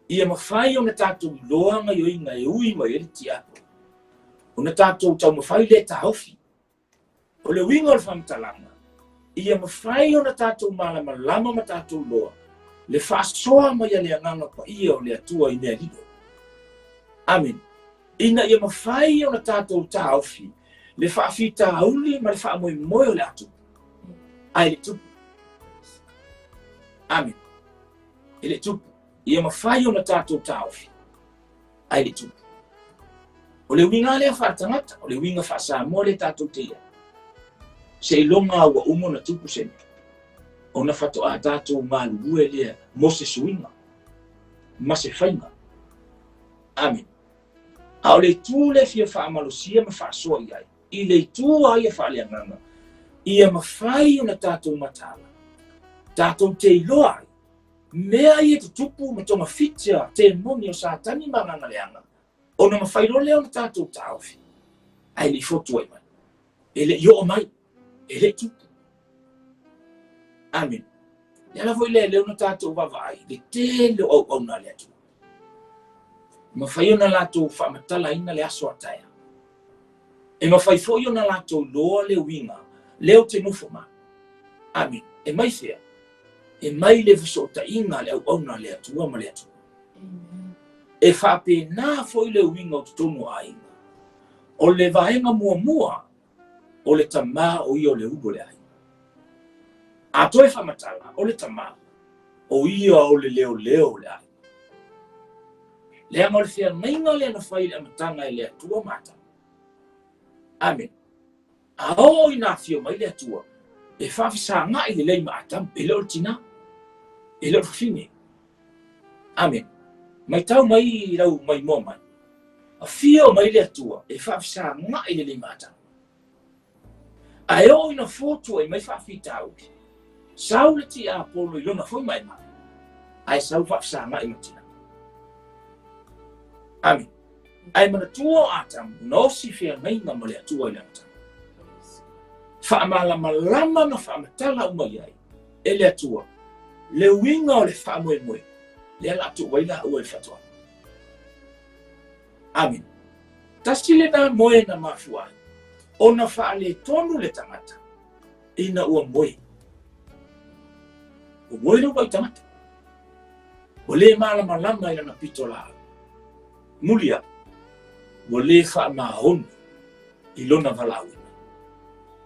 Ia mafai ona tatou iloa gaoioiga e ui mai ai le tiakono, ona tatou taumafai lea e taofi. O le uiga o le faamatalaga, ia mafai ona tatou malamalama ma tatou iloa le faasoa mai a le Agaga Paia o le Atua i mea lilo. Amene. Ina ia mafai ona tatou taofi le faafitauli ma le faamoemoe o le a tupu, ae le tupu. Amene. E le tupu. Ia mafai ona tatou taofi, ae le tupu. O le uiga lea faaletagata, o le uiga faa-Samoa lea tatou te i ai. Seiloga ua uma ona tupu se mea, ona faatoa tatou galulue lea mo se suiga ma se faiga. Amene. A o le itu lea fia faamalosia ma faasoa i ai, i le itu lava ia faaleagaga, ia mafai ona tatou mataala, tatou te iloa ai mea ia e tutupu ma togafiti a temoni o Satani ma agaga leaga, ona mafai loa lea ona tatou taofi, ae le i fotu ai mai, e le i oo mai, e le i tupu. Amene. Le ala foi lea lea ona tatou vaavaai le tele o auauna a le Atua. Mafai ona latou faamatalaina le aso a taeao. E mafai foi ona latou iloa le uiga lea ou te nofo ma. Amene. E mai fea? E mai le fesootaiga a le auauna a le Atua ma le Atua. E faapena foi le uiga o totonu o aiga. O le vaega muamua, o le tamā o ia o le ulu o le aiga. A toe faamatala, o le tamā, o ia o le leoleo o le aiga. Leaga o le feagaiga lea na fai i le amataga e le Atua ma Atamu. Amene. A oo ina afio mai le Atua e faafesaga'i lelei ma Atamu, e le o le tinā, e le o le fafine. Amene. Maitau mai i lau maimoa mai. Afio mai le Atua e faafesaga'i lelei ma Atamu. Ae oo ina fotua'i mai faafitauli, sau le tiapolo i lona foi maemae, ae sau faafesaga'i ma tinā. Amene. Ae manatua o Atamu na osi feagaiga ma le Atua i le amataga. Faamalamalama ma faamatala uma i ai e le Atua le uiga o le faamoemoe lea la tuu ai laua i le faatoaga. Amene. Tasi lenā moe na mafua ai ona faaletonu le tagata ina ua moe. Ua moe le uluai tagata. Ua le malamalama i lana pitolaau. Muliai, ua le faamaoni i lona valaauina.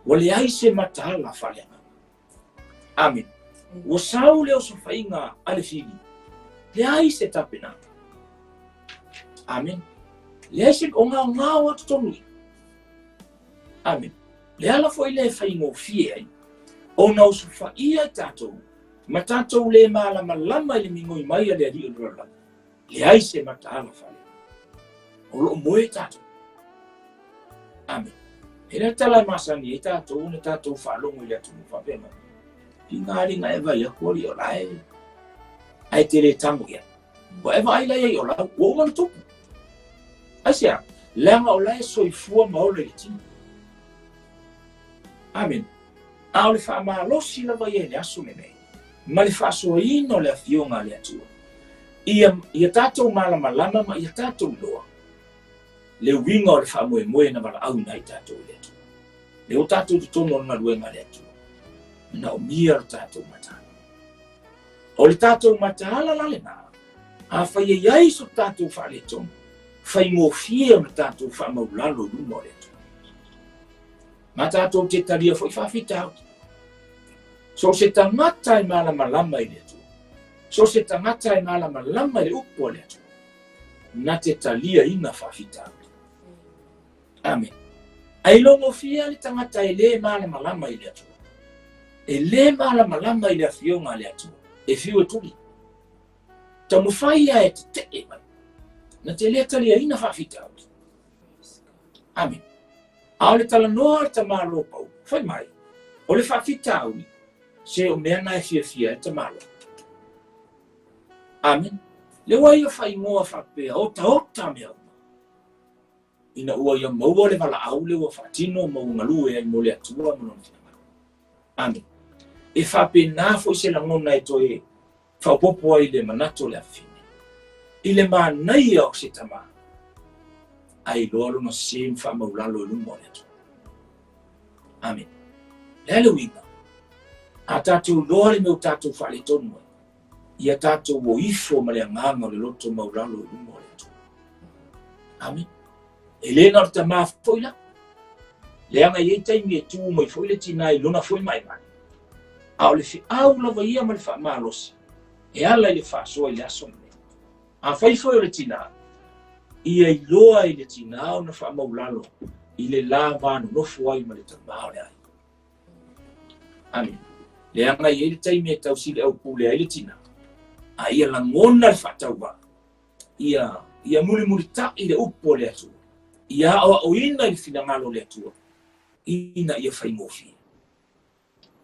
Ua leai se mataala faaleagaga. Amene. Ua sau le osofaiga a le fili, leai se tapenaga. Amene. Leai se ogaogao a totonu i. Amene. Le ala foi lea e faigofie ai ona osofaia i tatou ma tatou le malamalama i le migoi mai a le Alii o le lalolagi. Leai se mataala faale. O loo moe tatou. Amene. E le tala e masani ai tatou ona tatou faalogo i le atunuu faapea mai. Pigaliga e vai atu alii o la e ae te le tago i ai. Ua e vaai la i ai o lau, ua uma ona tupu. Aisea? Leaga o la e soifua ma ola i le tino. Amene. A o le faamalosi lava ia i le aso lenei, ma le faasoaina o le Afioga a le Atua, ia tatou malamalama ma ia tatou iloa le uiga o le faamoemoe na valaauina ai tatou e le Atua. Le o tatou totonu o le galuega a le Atua, manaomia lo tatou mataala. O le tatou mataala la lena, afai e i ai so tatou faaletonu, faigofie ona tatou faamaulalo i luma o le Atua. Ma tatou te talia foi faafitauli. So o se tagata e malamalama i le Atua, so o se tagata e malamalama i le upu a le Atua, na te taliaina faafitauli. Amene. Ae logofia le tagata e le malamalama i le Atua. E le malamalama i le afioga a le Atua. E fiu e tuli. Taumafai ia e tetee mai. Na te le taliaina faafitauli. Amene. A o le talanoa a le tamāloa Paulo, fai mai, o le faafitauli, se o mea na e fiafia ai le tamāloa. Amene. Le ua ia faaigoa faapea, otaota mea uma. Ina ua ia maua le valaau le ua faatino ma ua galue ai mo le Atua ma lona finagalo. Amene. E faapena foi se lagona e toe faaopoopo ai le manatu o le afafine. I le manaia o se tama, ae iloa lona sē ma faamaulalo i luma o le Atua. Amene. Le a le uiga? A tatou iloa le mea ua tatou faaletonu ai, ia tatou o ifo ma le agaga o le loto maulalo i luma o le Atua. Amene. E le na o le tamā foi la. Leaga e i ai taimi e tu mai foi le tinā i lona foi maemae. A o le feau lava ia ma le faamalosi e ala i le faasoa i le aso lenei. Afai foi o le tinā, ia iloa i le tinā ona faamaulalo i le la va nonofo ai ma le tamā o le aiga. Amene. Leaga e i ai le taimi e tausiliaupule ai le tinā, a ia lagona le faatauvaa, ia mulimulita'i le upu a le Atua, ia aoaoina i le finagalo o le Atua, ina ia faigofie.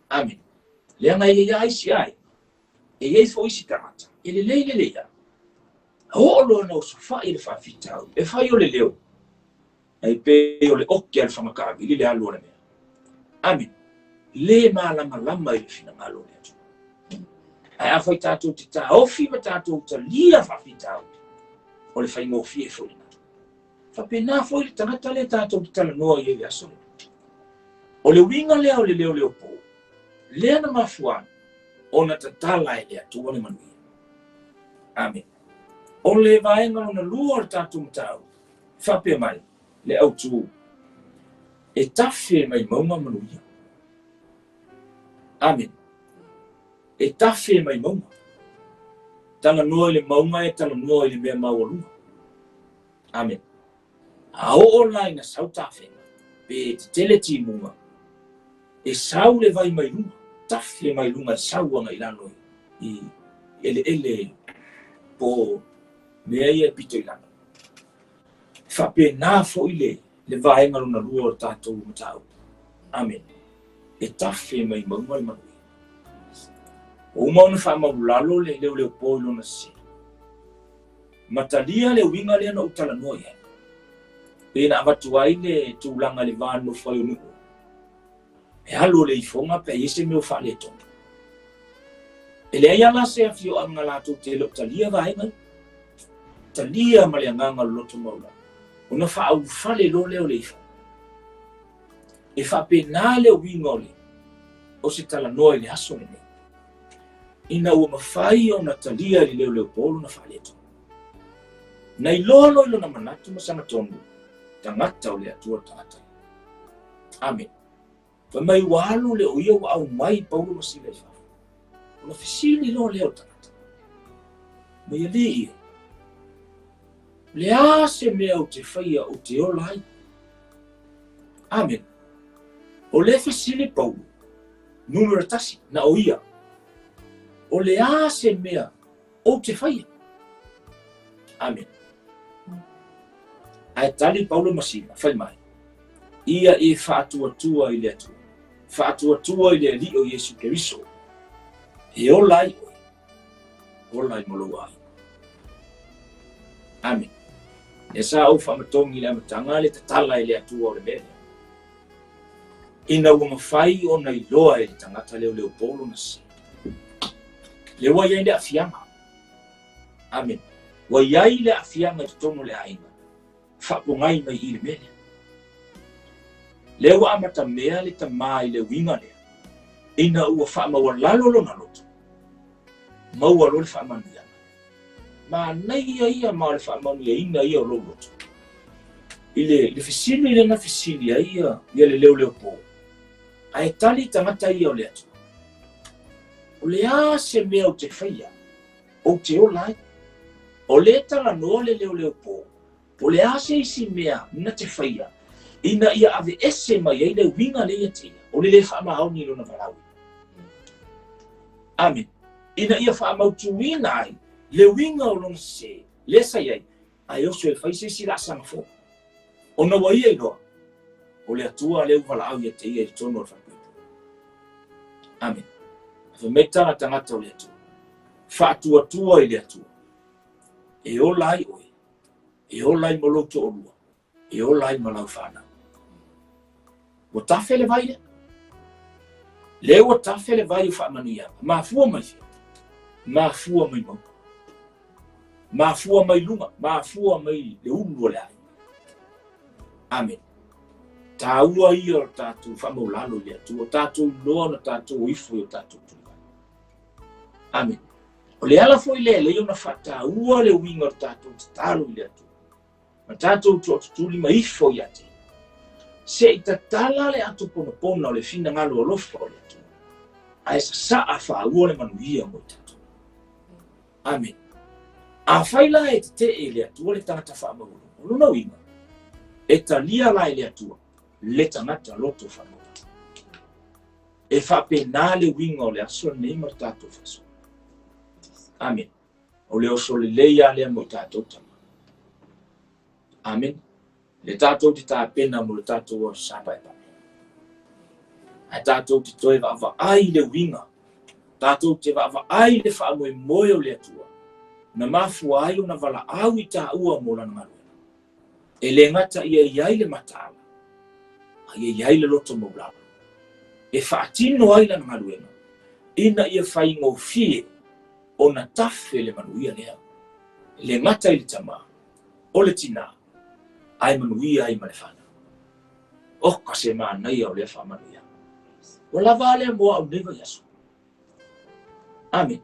Amene. Leaga e i ai isi aiga, e i ai foi isi tagata, e lelei lelei lava. Oo loa ina osofai le faafitauli, e fai o le leo, ae pei o le oki a le fagakaavili le alu o le mea. Amene. Le malamalama i le finagalo o le Atua. Ae afai tatou te taofi ma tatou talia faafitauli, o le faigofie foi lena. Faapena foi le tagata lea tatou te talanoa i ai i le aso lenei. O le uiga lea o le leoleo po, lea na mafua ai ona tatala e le Atua le manuia. Amene. O le vaega lona lua o le tatou mataupu, faapea mai le autu, e tafe mai mauga manuia. Amene. E tafe mai mauga. Talanoa i le mauga e talanoa i le mea maualuga. Amene. A oo la ina sau tafega, pe tetele timuga, e sau le vai mai luga, tafe mai luga e sau agai lalo i eleele po o mea ia e pito i lalo. E faapena foi le vaega lona lua o le tatou mataupu. Amene. E tafe mai mauga le manuia. Ua uma ona faamaulalo le leoleopo i lona sese. Ma talia le uiga lea na ou talanoa i ai. Pe na avatu ai le tulaga i le va nonofo ai o nuu. E alu o le ifoga pe a i ai se mea ua faaletonu. E leai lava la se afioaga latou te le o talia vaega ia. Talia ma le agaga o le loto maualalo. Ona faaulufale loa lea o le ifoga. E faapena le uiga o le o se talanoa i le aso lenei. Ina ua mafai ona talia e le leoleopo lona faaletonu. Na iloa loa i lona manatu ma sagatonu, tagata o le Atua le tagata ia. Amene. Fai mai ua alu le o ia ua aumai Paulo ma Sila i fafo. Ona fesili loa lea o le tagata, Mai alii e, o le a se mea ou te faia ou te ola ai? Amen. O le fesili Paulo, numera 1, na o ia, o le a se mea ou te faia? Amen. Ae tali Paulo ma Sila, fai mai, ia e faatuatua i le Atua, faatuatua i le Alii o Iesu Keriso, e ola ai oe, ola ai ma lou aiga. Amen. Lea sa ou faamatogi i le amataga le tatala e le Atua o le mea lea. Ina ua mafai ona iloa e le tagata leoleo po lona sese. Lea ua i ai le aafiaga. Amen. Ua i ai le aafiaga i totonu o le aiga. Faapogai mai i le mea lea. Lea ua amatamea le tamā i le uiga lea, ina ua faamaualalo lona loto, maua loa le faamanuiaga. Manaia ia ma o le faamanuiaina ia o lou loto. I le fesili lea na fesili ai ia le leoleo po, ae tali tagata ia o le Atua, o le a se mea ou te faia, ou te ola ai? O lea talanoa le leoleo po, po o le a se isi mea na te faia, ina ia aveese mai ai le uiga lea ia te ia, o le lē faamaoni i lona valaauina. Amen. Ina ia faamautuina ai le uiga o lona sesē, lea sa i ai, ae oso e fai se isi laasaga fou. Ona ua ia iloa, o le Atua lea ua valaau ia te ia i totonu o le falepuipui. Amen. Fai mai tala tagata o le Atua, faatuatua i le Atua, e ola ai oe, e ola ai ma lou toalua, e ola ai ma lau fanau. Ua tafe le vai lea. Lea ua tafe le vai o faamanuiaga. Mafua mai fea? Mafua mai mauga. Mafua mai luga. Mafua mai le ulu o le aiga. Amen. Tāua ia o tātou faamaulalo i le Atua, o tātou iloa ona tātou ifo i o tātou tulivae. Amen. O le ala foi lea e lei ona faataua le uiga o le tātou tatalo i le Atua. Ma tātou toatutuli ma ifo ia te ia. Se i tatala le ato ponapona o le finagalo alofa o le Atua, ae sasaa faaua le manuia mo i tatou. Amen. Afai la e tetee i le Atua le tagata faamaualuga, o lona uiga, e talia la e le Atua le tagata loto faamaualuga. E faapena le uiga o le aso lenei ma le tatou faasoa. Amen. O le oso lelei lava lea mo i tatou tama. Amen. Le tatou te tapena mo le tatou aso sa paepae. Ae tatou te toe vaavaai i le uiga, tatou te vaavaai i le faamoemoe o le Atua, na mafua ai ona valaau i taua mo lana galuega. E le gata ia i ai le mataala, a ia i ai le loto maulalo, e faatino ai lana galuega, ina ia faigofie ona tafe le manuia lea, e le gata i le tamā, o le tinā, ae manuia ai ma le fanau. Oka se manaia o lea faamanuiaga. Ua lava a lea mo au nei vaiaso. Amen.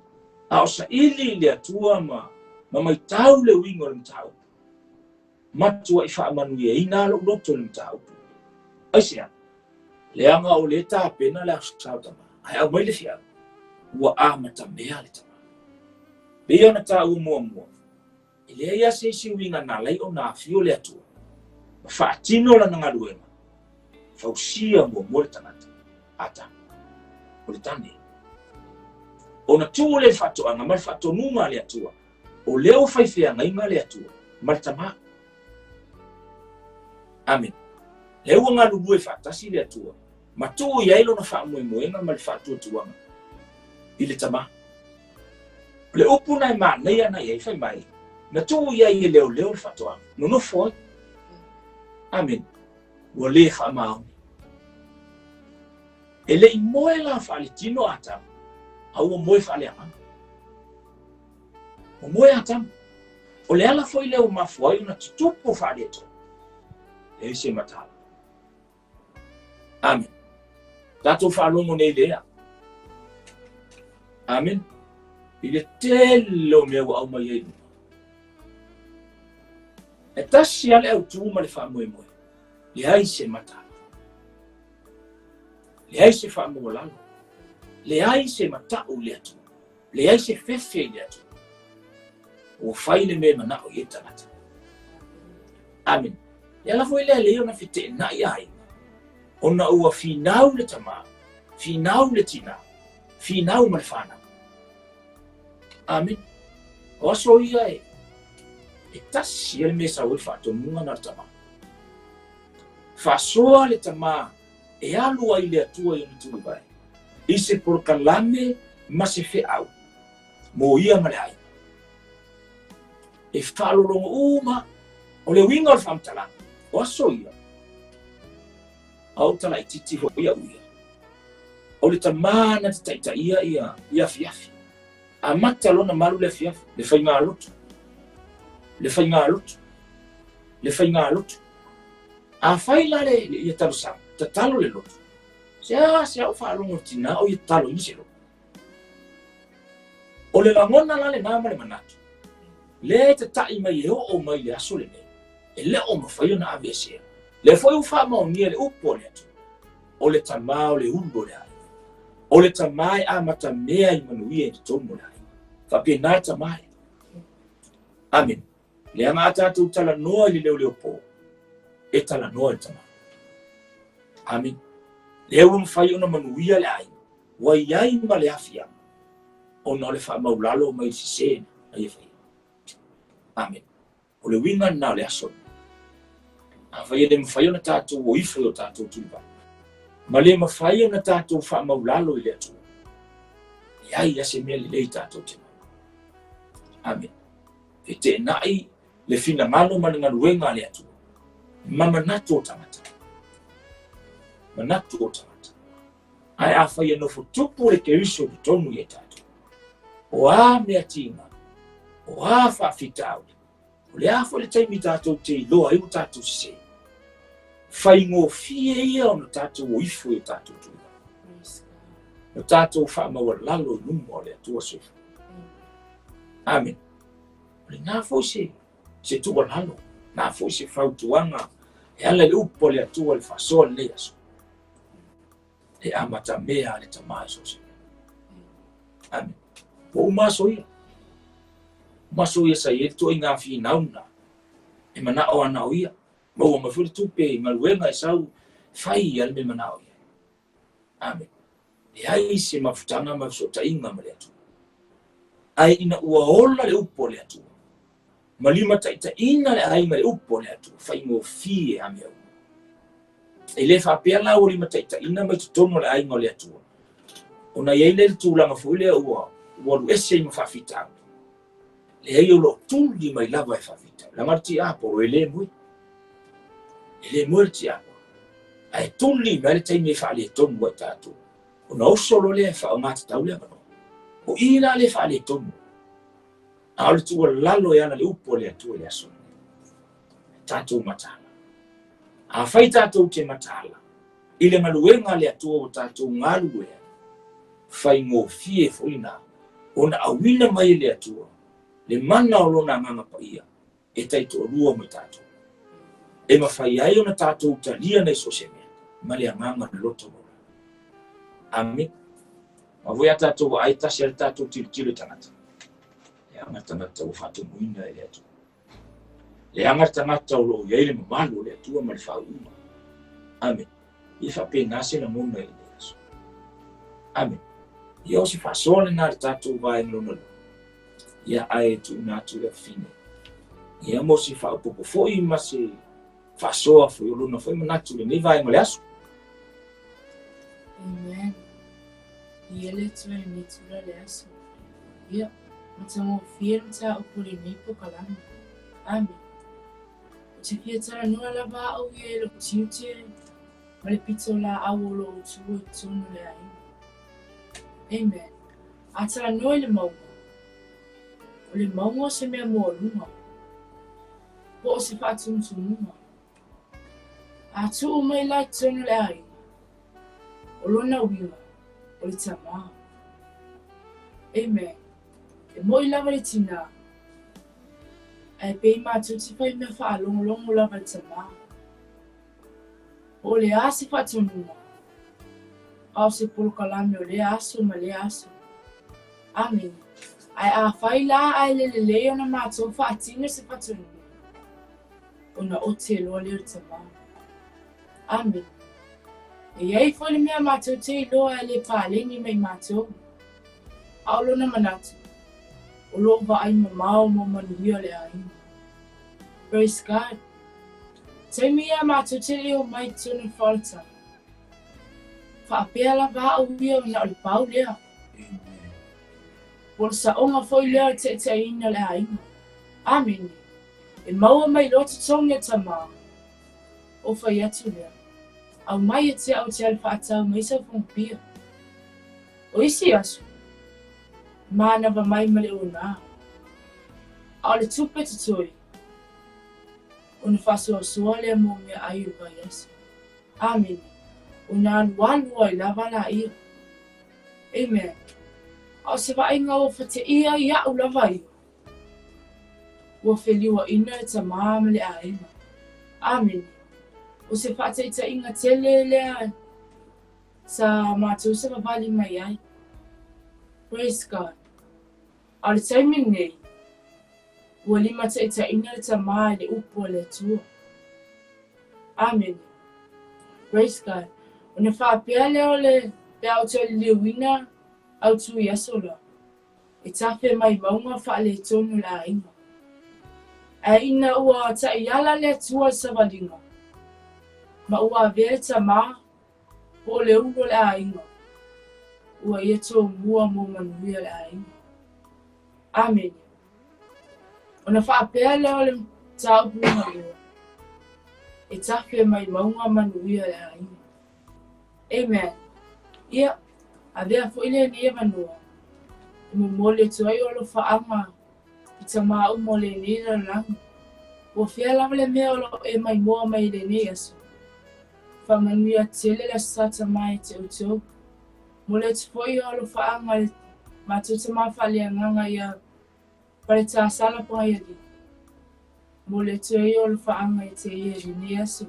A o saili i le Atua ma maitau le uiga o le mataupu, matuai faamanuiaina lou loto i le mataupu. Aisea? Leaga o lea tapena le aso sa o tamā, ae aumai le feau, ua amatamea le tamā. Pei ona taua muamua, e leai lava se isi uiga na ala ai ona afio le Atua ma faatino lana galuega, fausia muamua le tagata, Atamu, o le tane. Ona tuu lea i le faatoaga ma le faatonuga a le Atua, o lea ua fai feagaiga le Atua ma le tamā. Amen. Lea ua galulue faatasi le Atua ma tuu i ai lona faamoemoega ma le faatuatuaga i le tamā. O le upu na e manaia na i ai, fai mai, na tuu i ai e leoleo le faatoaga, nonofo ai. Amen. Ua le faamaoni. E le i moe la faaletino Atamu, a ua moe faaleagaga. Ua moe Atamu. O le ala foi lea ua mafua ai ona tutupu faaletonu. Leai se mataala. Amen. Tatou faalogo nei lea. Amen. I le tele o mea ua aumai ai luga. E tasi lava le autū ma le faamoemoe. Leai se mataala. Leai se faamaualalo. Leai se matau i le Atua. Leai se fefe i le Atua. Ua fai le mea e manao i ai le tagata. Amene. E ala foi lea lelei ona feteenai aiga, ona ua finau le tamā, finau le tinā, finau ma le fanau. Amene. O aso ia e, e tasi ai le mea e sau ai le faatonuga na o le tamā. Faasoa le tamā e alu ai le Atua i ona tulivae, i se polokalame ma se feau mo ia ma le aiga. E faalologo uma o le uiga o le faamatalaga, o aso ia, a o talaititi foi au ia, o le tamā na te taitaia ia, ia afiafi. Amata lona malu le afiafi, le faigalotu, le faigalotu, le faigalotu. Afai la le, ia talosaga, tatalo le lotu, se a se a ou faalogo i le tinā o ia tataloina se lotu. O le lagona la lenā ma le manatu, lea e tataʻi mai e oo mai le aso lenei, e le o mafai ona aveesea. Lea foi ua faamaonia le upu a le Atua, o le tamā o le ulu o le aiga. O le tamā e amatamea i manuia i totonu o le aiga. Faapena le tamā ia. Amene. Leaga a tatou talanoa i le leoleopō, e talanoa i le tamā. Amene. Lea ua mafai ona manuia le aiga, ua i ai ma le aafiaga, ona o le faamaulalo mai le sesē na ia faia. Amene. O le uiga lena o le aso lenei. Afai e le mafai ona tatou o ifo i o tatou tulivae, ma le mafai ona tatou faamaulalo i le Atua, leai lava se mea lelei tatou te maua. Amene. Feteenai le finagalo ma le galuega a le Atua, ma manatu o tagata. Manatu o tagata. Ae afai e nofo tupu le Keriso i totonu ia tatou, o a mea tiga, o a faafitauli, o le a foi le taimi tatou te iloa ai ua tatou sesē, faigofie ia ona tatou o ifo i o tatou tulaga, ma tatou faamaualalo i luma o le Atua soifua. Amene. O lena foi se se tuualalo, na foi se fautuaga e ala i le upu a le Atua i le faasoa lenei aso. E amatamea le tamā i so o se mea. Amene. Ua uma aso ia. Uma aso ia sa i ai le ituaiga finau lena. E manao ana o ia. Maua mai foi le tupe i galuega e sau fai ia le mea e manao i ai. Amene. Leai se mafutaga ma fesootaiga ma le Atua. Ae ina ua ola le upu a le Atua, ma limataitaiina le aiga i le upu a le Atua, faigofie a mea uma. E le faapea la ua limataitaiina mai totonu o le aiga o le Atua, ona i ai lea le tulaga foi lea ua ua alu ese ai ma faafitauli. Leai, o lo o tuli mai lava e faafitauli. Leaga o le tiapolo e le moe. E le moe le tiapolo. Ae tuli mai le taimi e faaletonu ai tatou. Ona oso loa lea e faaaoga tatau le avanoa. O i la le faaletonu. A o le tuualalo e ala le upu a le Atua i le aso lenei. Tatou mataala. Afai tatou te mataala i le galuega a le Atua ua tatou galulue ai, faigofie foi lena ona auina mai e le Atua le mana o Lona Agaga Paia e taitoalua ma tatou, e mafai ai ona tatou talia nai so o se mea ma le agaga loto maualalo. Amene. Aua foi a tatou vaai tasi a le tatou tilotilo i tagata. Leaga tagata ua faatonuina e le Atua. Leaga le tagata o lo o i ai le mamalu o le Atua ma le faauuga. Amene. Ia faapena se lagona i lenei aso. Amene. Ia o se faasoa lena i le tatou vaega lona lua. Ia ae tuuina atu le afafine. Ia mo se faaopoopo foi ma se faasoa foi o lona foi manatu i lenei vaega o le aso. Amen. Ia le Atua i lenei itula o le aso. Ia, matagofie le mataupu o lenei polokalame. Amene. Ou te fia talanoa lava au ia i lou tiute ma le pitolaau o lo o tuua i totonu o le aiga. Amen. A talanoa i le mauga, o le mauga o se mea mualuga, po o se faatumutumuga. A tuu mai la i totonu o le aiga, o lona uiga, o le tamā. Amen. E moʻi lava le tinā, ae pei matou te fai mea faalogologo lava i le tamā. Po o le a se faatonuga, a o se polokalame o lea aso ma lea aso. Amene. Ae afai la ae le lelei ona matou faatino se faatonuga, ona ote loa lea o le tama. Amene. E i ai foi le mea matou te iloa e le paleni mai matou, a o lona manatu, o lo o vaai mamao mo manuia o le aiga. Praise God. Taimi ia matou te le i omai i totonu o le faaolataga. Faapea lava au ia na o le pau lea. Po o le saoga foi lea o le taitaiina o le aiga. Amene. E maua mai loa totogi o tama. O fai atu lea. Aumai ia te au te alu faatau mai sau fagupia. O isi aso, manava mai ma le ona. A o le tupe totoe, ona faasoasoa lea mo meaai o le vaiaso. Amene. Ona alualu ai lava laia. Amen. A o se vaaiga ua fateia ai iaʻu lava ia, ua feliuaina le tamā ma le aiga. Amene. O se faataitaiga tele lea sa matou savavali mai ai. Praise God. A o le taimi lenei, ua limataitaiina le tamā i le upu a le Atua. Amene. Praise God. Ona faapea lea o le pe a ou toe liliuina autu i aso la, e tafe mai mauga faaletonu o le aiga. Ae ina ua taiala le Atua i le savaliga, ma ua avea le tamā po o le ulu o le aiga, ua ia tomua mo manuia o le aiga. Amene. Ona faapea lea o le mataupu lona lua, e tafe mai mauga manuia le aiga. Amen. Ia, avea foi lenei avanoa e momoli atu ai o alofaaga i tamā uma o lenei lalolagi. Ua fea lava le mea o lo o e maimoa mai i lenei aso. Faamanuia tele le Aso Sa Tamā ia te outou. Momoli atu foi o alofaaga i le matou tamā faaleagaga ia Paletasala Pagaialii. Momoli atu ai o alofaaga ia te ia i lenei aso.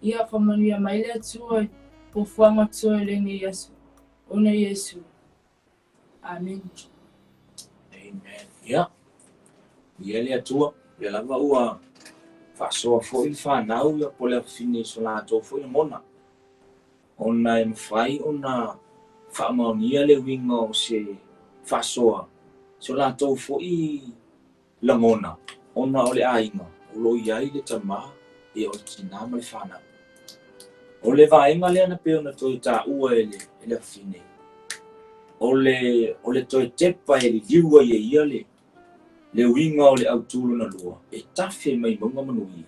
Ia faamanuia mai le Atua i fuafuaga totoe o lenei aso, ona Iesu. Amene. Amen. Ia, ia le Atua, lea lava ua faasoa foi le fanau ia po o le afafine i so latou foi lagona. Ona e mafai ona faamaonia le uiga o se faasoa i so latou foi lagona, ona o le aiga o lo o i ai le tamā, ia o le tinā ma le fanau. O le vaega lea na pei ona toe taua e le afafine, o le toe tepa e liliu ai e ia le uiga o le autu lona lua, e tafe mai mauga manuia.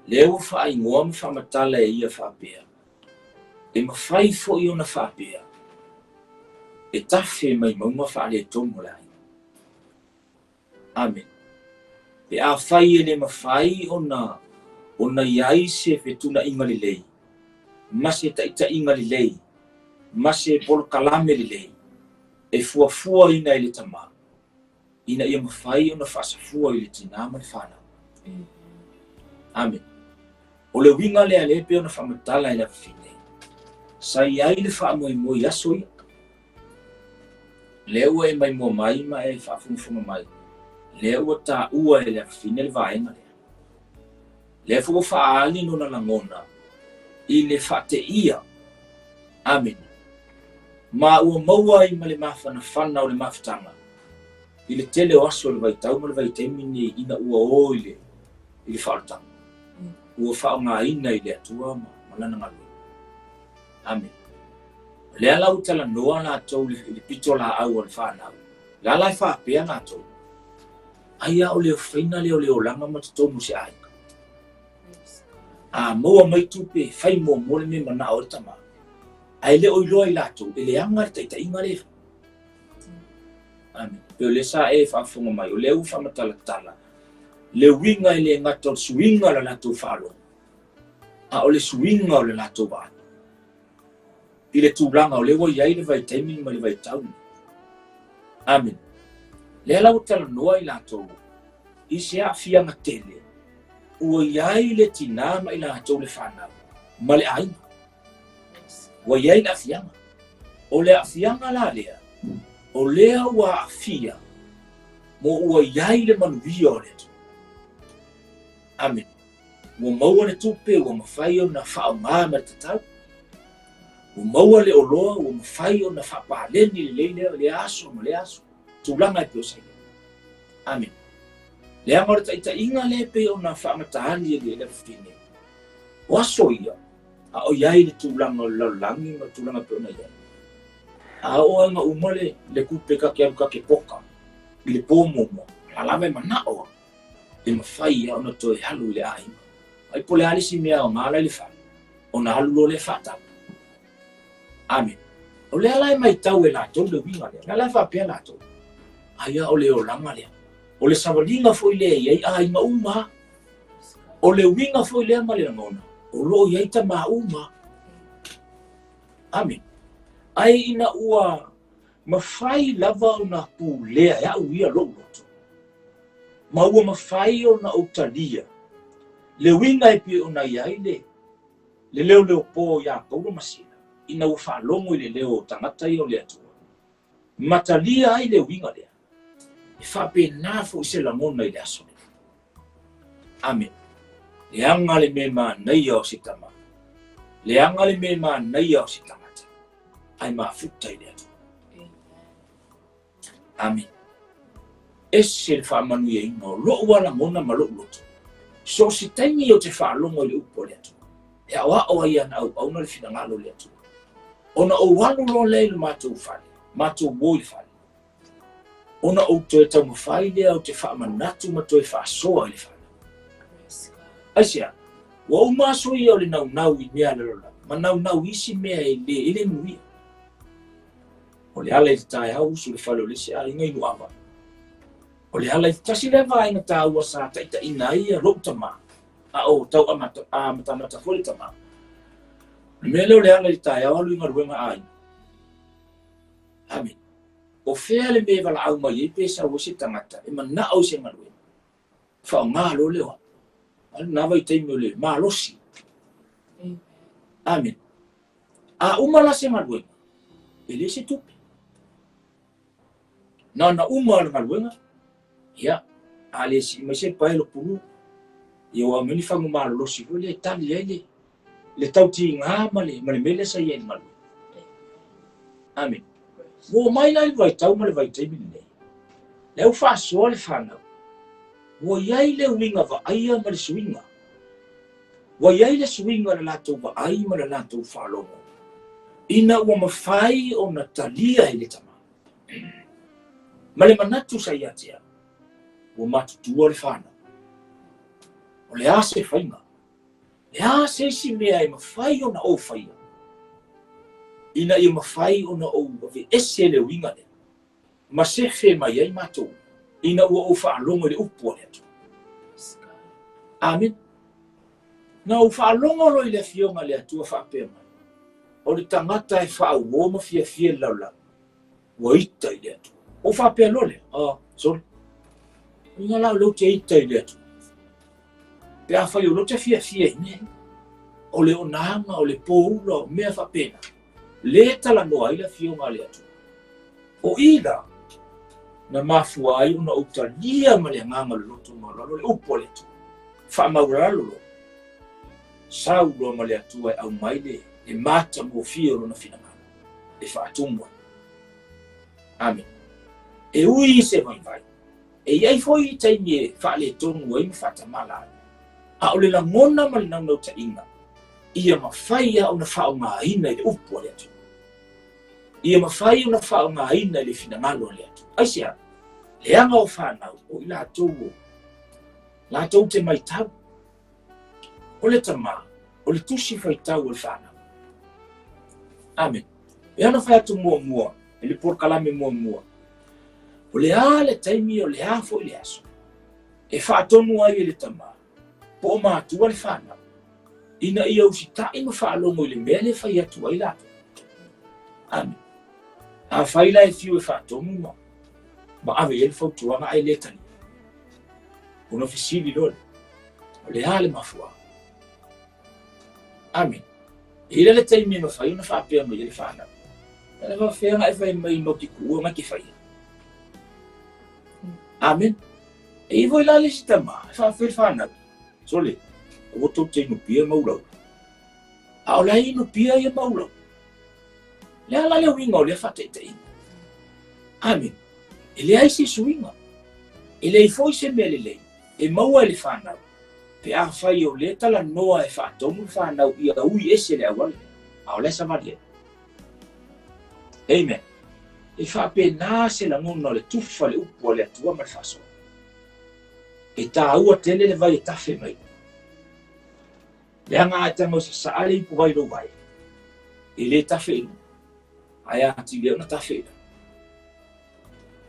Lea ua faaigoa ma faamatala e ia faapea, e mafai foi ona faapea, e tafe mai mauga faaletonu o le aiga. Amene. Pe afai e le mafai ona i ai se fetuunaiga lelei, ma se taitaiga lelei, ma se polokalame lelei, e fuafuaina e le tamā, ina ia mafai ona faasafua i le tinā ma le fanau. Amene. O le uiga lea lea pei ona faamatala e le afafine, sa i ai le faamoemoe i aso ia. Lea ua e maimoa mai ma e faafogafoga mai, lea ua taua e le afafine le vaega lea. Lea foi ua faaali lona lagona i le faateia. Amene. Ma ua maua ai ma le mafanafana o le mafutaga i le tele o aso o le vaitau ma le vaitaimi nei ina ua o i le faaolataga. Ua faaaogaina i le Atua ma lana galuega. Amene. O lea la ua talanoa latou i le pitolaau a le fanau. O le a la e faapea latou? Ai a o le ofaina lea o le olaga ma totonu o se aiga. A maua mai tupe, fai muamua le mea e manao ai le tamā. Ae le o iloa i latou, e leaga le taitaiga lea e fai. Amene. Pei o lea sa e faafofoga mai, o lea ua faamatalatala le uiga e le gata o le suiga o le latou faalogo, a o le suiga o le latou vaai i le tulaga o lea ua i ai le vaitaimi ma le vaitau. Amene. Lea la ua talanoa i latou i se aafiaga tele ua i ai le tinā ma i latou le fanau ma le aiga. Ua i ai le aafiaga. O le aafiaga la lea, O lea ua aafia mo ua i ai le manuia o le Atua. Amene. Ua maua le tupe ua mafai ona faaaoga ma le tatau. Ua maua le oloa ua mafai ona faapaleni lelei lea, lea aso ma lea aso. Tulaga e pei o sa i ai. Amene. Leaga o le taitaiga lea e pei ona faamataali e le afafine. O aso ia, a o i ai le tulaga o le lalolagi ma le tulaga e pei ona i ai. A oo lava ina uma le, le tupe ta te alu ta te poka i le po muamua, o la lava e manao e mafai lava ona toe alu i le aiga. Ai po o le a le isi mea aoga la i le fale, ona alu loa lea faatau. Amene. O lea la e matau e latou le uiga lea. O lea la e faapea latou, ai a o le olaga lea. O le savaliga foi lea e i ai aiga uma. O le uiga foi lea ma le lagona, o lo o i ai tama uma. Amene. Ae ina ua mafai lava ona pulea e au ia lou loto, ma ua mafai ona ou talia le uiga e pei ona i ai le le leoleopo iā Paulo ma Sila, ina ua faalogo i le leo o tagata ia o le Atua, ma talia ai le uiga lea, e faapena foi se lagona i le aso lenei. Amene. Leaga le mea manaia o se tama, leaga le mea manaia o se tagata, ae mafuta i le Atua. Amene. Ese le faamanuiaina o lou lava lagona ma lou loto. So o se taimi ou te faalogo i le upu a le Atua, e aoao ai ana auauna le finagalo o le Atua. Ona ou alu loa lea i le matou fale, matou o i le fale, ona ou toe taumafai lea ou te faamanatu ma toe faasoa i le fale. Aisea? Ua uma aso ia o le naunau i mea a le lalolagi, ma naunau i isi mea e le, e le manuia. O le ala i le taeao usu i le fale o le isi aiga inu ava. O le ala i tasi lea vaega taua sa taitaiina ai ia lou tama, a o tau amatamata foi le tama. O le mea lea o le ala i le taeao alu i galuega a aiga. Amene. O fea le mea e valaau mai ai pe sau ai se tagata e manao i se galuega. Faaaoga loa lea o au. A lena vaitaimi o le malosi. Amene. A uma la se galuega, e leai se tupe. Na ona uma o le galuega, ia, a le sii mai se paelo pulu, ia ua aumai ni fagu malolosi foi lea e tali ai le, le tautiga ma le, ma le mea lea sa i ai i le galuega. Amene. Ua oo mai la i le vaitau ma le vaitaimi lenei, lea ua faasoa le fanau, ua i ai le uiga vaaia ma le suiga. Ua i ai le suiga i le latou vaai ma le latou faalogo, ina ua mafai ona talia e le tama. Ma le manatu sa ia te au, ua matutua le fanau. O le a se faiga? Le a se isi mea e mafai ona ou faia ina ia mafai ona ou aveese le uiga lea ma sefe mai ai matou ina ua ou faalogo i le upu a le Atua. Amene. Na ou faalogo loa i le Afioga a le Atua faapea mai, o le tagata e faauo ma fiafia i le lalolagi, ua ita i le Atua. Ou faapea loa lea, oh, sorry. Uiga la o lea ou te ita i le Atua. Pe afai o lea ou te fiafia i mea ia, o le onaga, o le poula, o mea faapena, le talanoa ai le Afioga a le Atua. O i la, na mafua ai ona ou talia ma le agaga o le loto maualalo le upu a le Atua. Faamaualalo loa, sau loa ma le Atua e aumai le, le matagofie o lona finagalo e faatumu ai. Amene. E ui i se vaivai, E i ai foi taimi e faaletonu ai ma faatamala ai, a o le lagona ma le naunautaiga, ia mafai lava ona faaaogaina i le upu a le Atua. Ia mafai ona faaaogaina i le finagalo a le Atua. Aisea? Leaga o fanau, o i latou o latou te matau. O le tama, o le tusi faitau o le fanau. Amene. E ana fai atu muamua, i le polokalame muamua, o le a le taimi, o le a foi le aso, e faatonu ai e le tama, po o matua le fanau, ina ia usitai ma faalogo i le mea lea e fai atu ai latou. Amene. Afai la e fiu e faatonu ma, ma ave i ai le fautuaga ae le talia, ona fesili loa lea, o le a le mafuaaga? Amene. E i ai le taimi e mafai ona faapea mai ai le fanau. Le faafefea e fai mai no te kuua mai ke whaia. Amen. E iwo i la le si tama, e faafefea whanau. Sole, ua tou te inupia maulau. A o la inupia ia maulau. Le ala le uiga o lea faataitaiga. Amen. E leai se suiga. E leai foi se mea lelei e maua e le fanau. Pe afai o lea talanoa e faatonu le fanau ia ui ese le auala. A o lea savali ai. Amen. E faapena se lagona o le tufa le upu a le Atua ma le faasoa. E tāua tele le vai e tafe mai. Leaga a e tago e sasaa le ipuvai i lou vae, e le tafe i luga, ae atili ai ona tafe i lalo.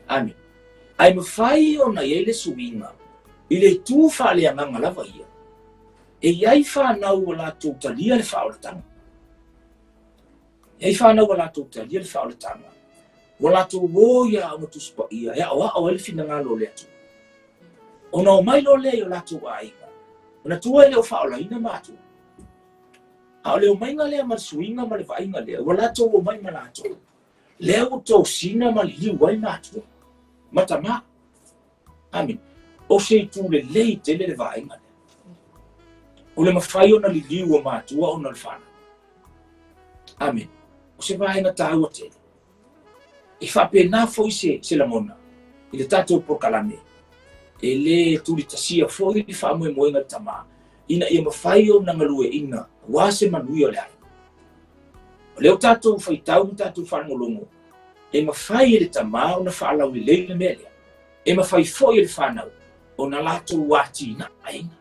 Amen. Ae mafai ona i ai le suiga i le itu faaleagaga lava ia, e i ai fanau ua latou talia le faaolataga. E i ai fanau ua latou talia le faaolataga, ua latou o i aoga Tusi Paia e aoao ai le finagalo o le Atua. Ona omai loa lea i o latou aiga, manatua e le o faaolaina matua. A o le omaiga lea ma le suiga ma le vaaiga lea, ua latou omai ma latou, lea ua tosina ma liliu ai matua ma tamā. Amen. O se itu lelei tele le vaaiga lea. O le mafai ona liliu o matua ona o le fanau. Amen. O se vaega tāua tele. E faapena foi se lagona i le tatou polokalame. E le tulitasia foi le faamoemoega i le tamā, ina ia mafai ona galueaiina aua se manuia o le aiga. O lea ua tatou faitau ma tatou faalogologo, e mafai e le tamā ona faalaulelei le mea lea. E mafai foi e le fanau ona latou atinaeina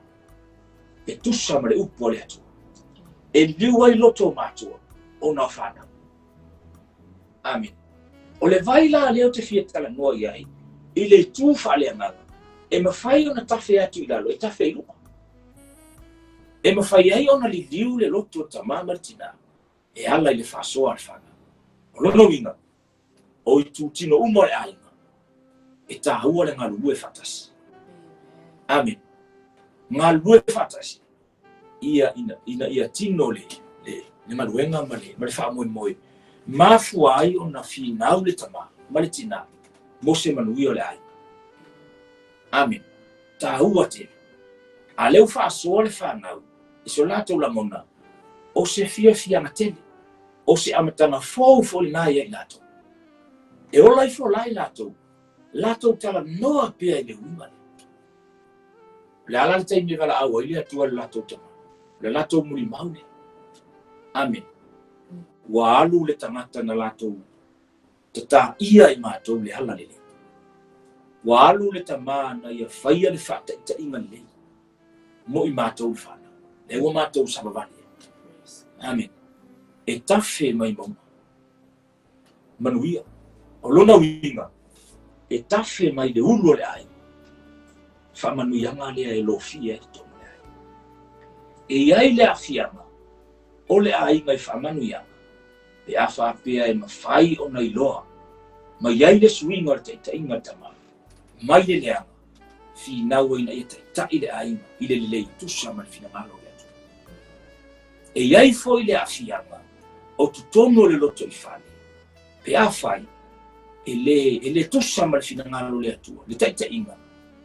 e tusa ma le upu a le Atua. E liliu ai loto o matua ona o fanau. Amen. O le vai la lea ou te fia talanoa i ai, i le itu faaleagaga, e mafai ona tafe atu i lalo, e tafe i luga. E mafai ai ona liliu le loto o le tamā ma le tinā, e ala i le faasoa a le fanau. O lona uiga, o itutino uma o le aiga, e tāua le galulue faatasi. Amen. Galulue faatasi. Ia ina ia tino le galuega ma le faamoemoe, mafua ai ona finau le tamā ma le tinā mo se manuia o le aiga. Amen. Tāua tele. A lea ua faasoa le fanau i so latou lagona, o se fiafiaga tele, o se amataga fou foi lenā ia i latou. E ola ifo la i latou, latou talanoa pea i le uiga lea. O le a la le taimi e valaau ai le Atua i le latou tama? O le latou mulimau lea. Amen. Ua alu le tagata na latou tataia i matou le ala lelei. Ua alu le tamā na ia faia le faataitaiga lelei mo i matou le fanau. Lea ua matou savavali ai. Amen. E tafe mai mauga. Manuia. O lona uiga, e tafe mai le ulu o le aiga, faamanuiaga lea e lofia ai totonu o le aiga. E i ai le aafiaga o le aiga i faamanuiaga, pe a faapea e mafai ona iloa mai ai le suiga o le taitaiga a le tama, mai le leaga, finau ai ina ia taitai le aiga i le lelei tusa ma le finagalo o le Atua. E i ai foi le aafiaga o totonu o le lotoifale, pe afai e le tusa ma le finagalo o le Atua, le taitaiga,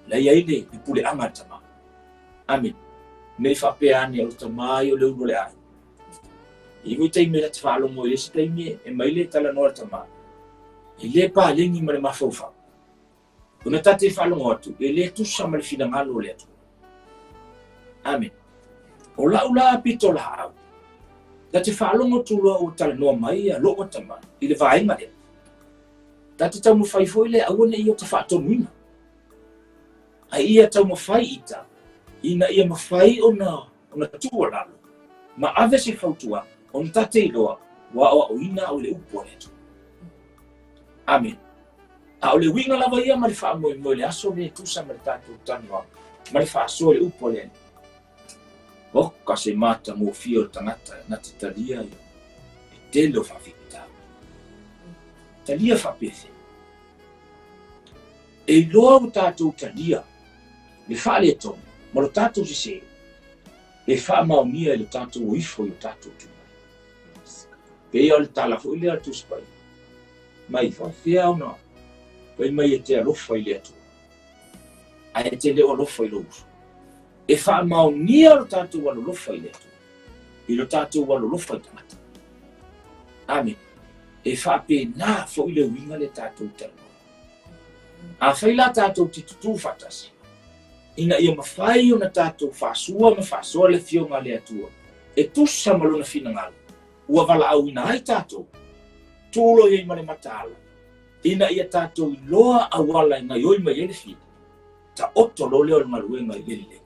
la e i ai le puleaga a le tama. Amene. Ne i faapea ane o le tama ia o le ulu o le aiga. E i ai foi taimi e ta te faalogo i le isi taimi e mai le talanoa a le tama, e le paleni ma le mafaufau. Ona ta te faalogo atu, e le tusa ma le finagalo o le Atua. Amen. O lau la pitolaau, ta te faalogo atu loa ua talanoa mai ia lou tama i le vaega lea. Ta te taumafai foi lea aua ne i ota faatonuina. Ae ia taumafai ita, ina ia mafai ona tuualalo ma ave se fautuaga, ona ta te iloa ua aoaoina au i le upu a le Atua. Amen. A o le uiga lava ia ma le faamoemoe i le aso lea e tusa ma le tatou talanoaga ma le faasoa i le upu a le Alii. Oka se matagofie o le tagata na te talia ia le tele o faafitauli. Talia faapefea. E iloa ua tatou talia le faaletonu ma lo tatou sese e faamaonia i lo tatou o ifo i o tatou itumalo. Pei o le tala foi lea a le Tusi Paia. Mai faafefea ona fai mai e te alofa i le Atua, ae e te le o alofa i lou uso. E faamaonia lo tatou alolofa i le Atua, i lo tatou alolofa i tagata. Amene. E faapena foi le uiga lea tatou talanoa. Afai la tatou te tutū faatasi, ina ia mafai ona tatou faasua ma faasoa le Afioga a le Atua e tusa ma Lona finagalo, ua valaauina ai tatou, tuu loa i ai ma le mataala, ina ia tatou iloa auala e gaioi mai ai le fili, taoto loa lea o le galuega i le lelei.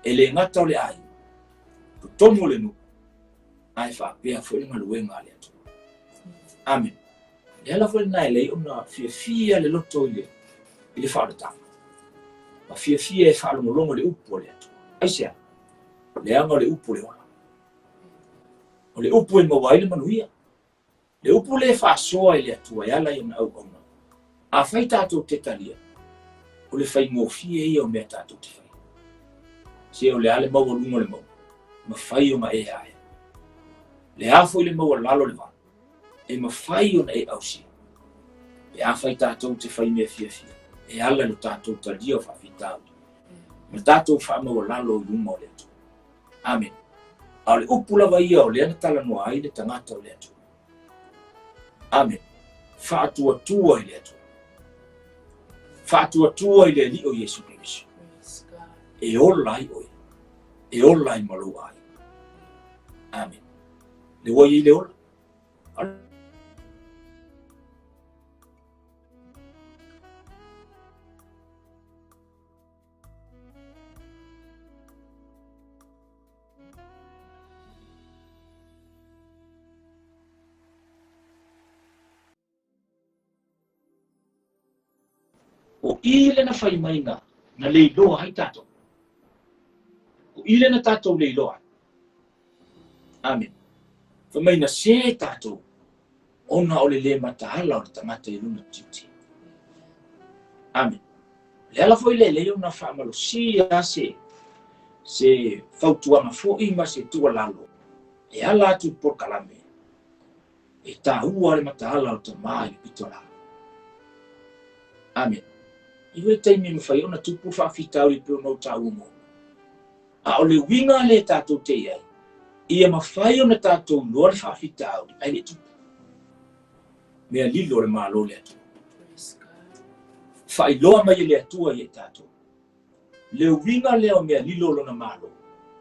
E le gata o le aiga, totonu o le nuu, ae faapea foi le galuega a le Atua. Amene. O le ala foi lena e leai ona fiafia le loto i le, i le faaolataga, ma fiafia e faalogologo i le upu a le Atua. Aisea? Leaga o le upu o le ola. O le upu e maua ai le manuia. Le upu lea e faasoa e le Atua e ala i ona auauna. Afai tatou te talia, o le faigofie ia o mea tatou te faia. Se o le a le maualuga o le mauga, mafai ona e aea. Le a foi le maualalo o le vao, e mafai ona e ausia. Pe afai tatou te fai mea fiafia, e ala i lo tatou talia o faafitauli, ma tatou faamaualalo i luma o le Atua. Amene. A o le upu lava ia o lea na talanoa ai le tagata o le Atua. Amene. Faatuatua i le Atua. Faatuatua i le Alii o Iesu Keriso. E ola ai oe. E ola ai ma lou aiga. Amene. Le ua i ai le ola. O i lena fai maiga na le iloa ai tatou. O i lena tatou le iloa ai. Amen. Fai mai na sē tatou ona o le le mataala o le tagata i lona tiute. Amen. Le ala foi lea e ona faamalosia se se fautuaga foi ma se tuualalo e ala atu i polokalame e taua le mataala o tamā i le pito lalo. Amen. I le taimi e mafai ona tupu faafitauli e pei ona ou taua muamua. A o le uiga lea tatou te i ai, ia mafai ona tatou iloa le faafitauli ae le i tupu. Mea lilo o le Malo o le Atua. Faailoa mai e le Atua ia i tatou le uiga lea o mea lilo o lona Malo,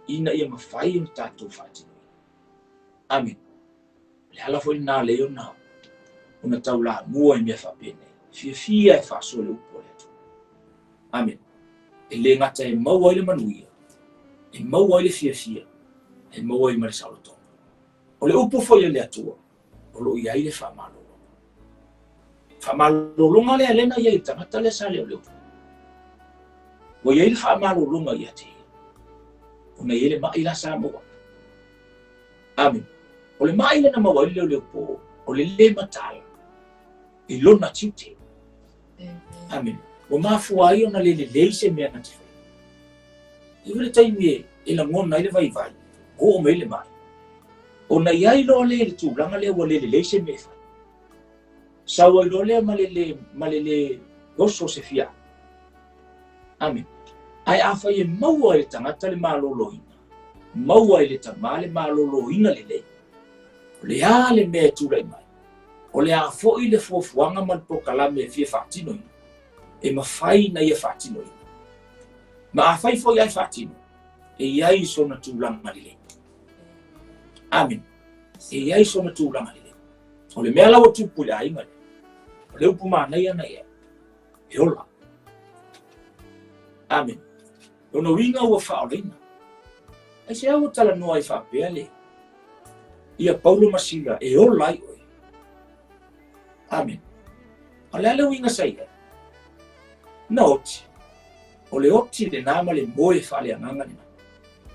ina ia mafai ona tatou faatinoina. Amene. O le ala foi lena lea ona ona taulamua i mea faapenei. Fiafia e faasoa le upu a le Atua. Amene. E le gata e maua ai le manuia, e maua ai le fiafia, e maua ai ma le saolotoga. O le upu foi a le Atua, o lo o i ai le faamalologa. Faamalologa lea lena i ai le tagata lea sa leoleo. Ua i ai le faamalologa ia te ia. Ona i ai le mai la sa maua. Amene. O le mai lena maua ai le leoleo po, o le le mataala i lona tiute. Amene. Ua mafua ai ona le lelei se mea na te fai. I le taimi e, e lagona ai le vaivai, oo mai le mai. Ona i ai loa lea i le tulaga lea ua le lelei se mea e fai. Sau ai loa lea ma le le, ma le le oso se fia. Amene. Ae afai e maua e le tagata le maloloina, maua e le tamā le maloloina lelei, o le a le mea e tulai mai, o le a foi le fuafuaga ma le polokalame e fia faatinoina, e mafai na ia faatinoina. Ma afai foi ae faatino, e i ai sona tulaga lelei. Amene. E i ai sona tulaga lelei. O le mea la ua tupu i le aiga lea, o le upu manaia na ia, e ola. Amene. Lona uiga ua faaolaina. Aisea ua talanoa ai faapea le ia Paulo ma Sila e ola ai oe. Amene. A o le a le uiga sa i ai? Na oti. O le oti lena ma le moe faaleagaga lena.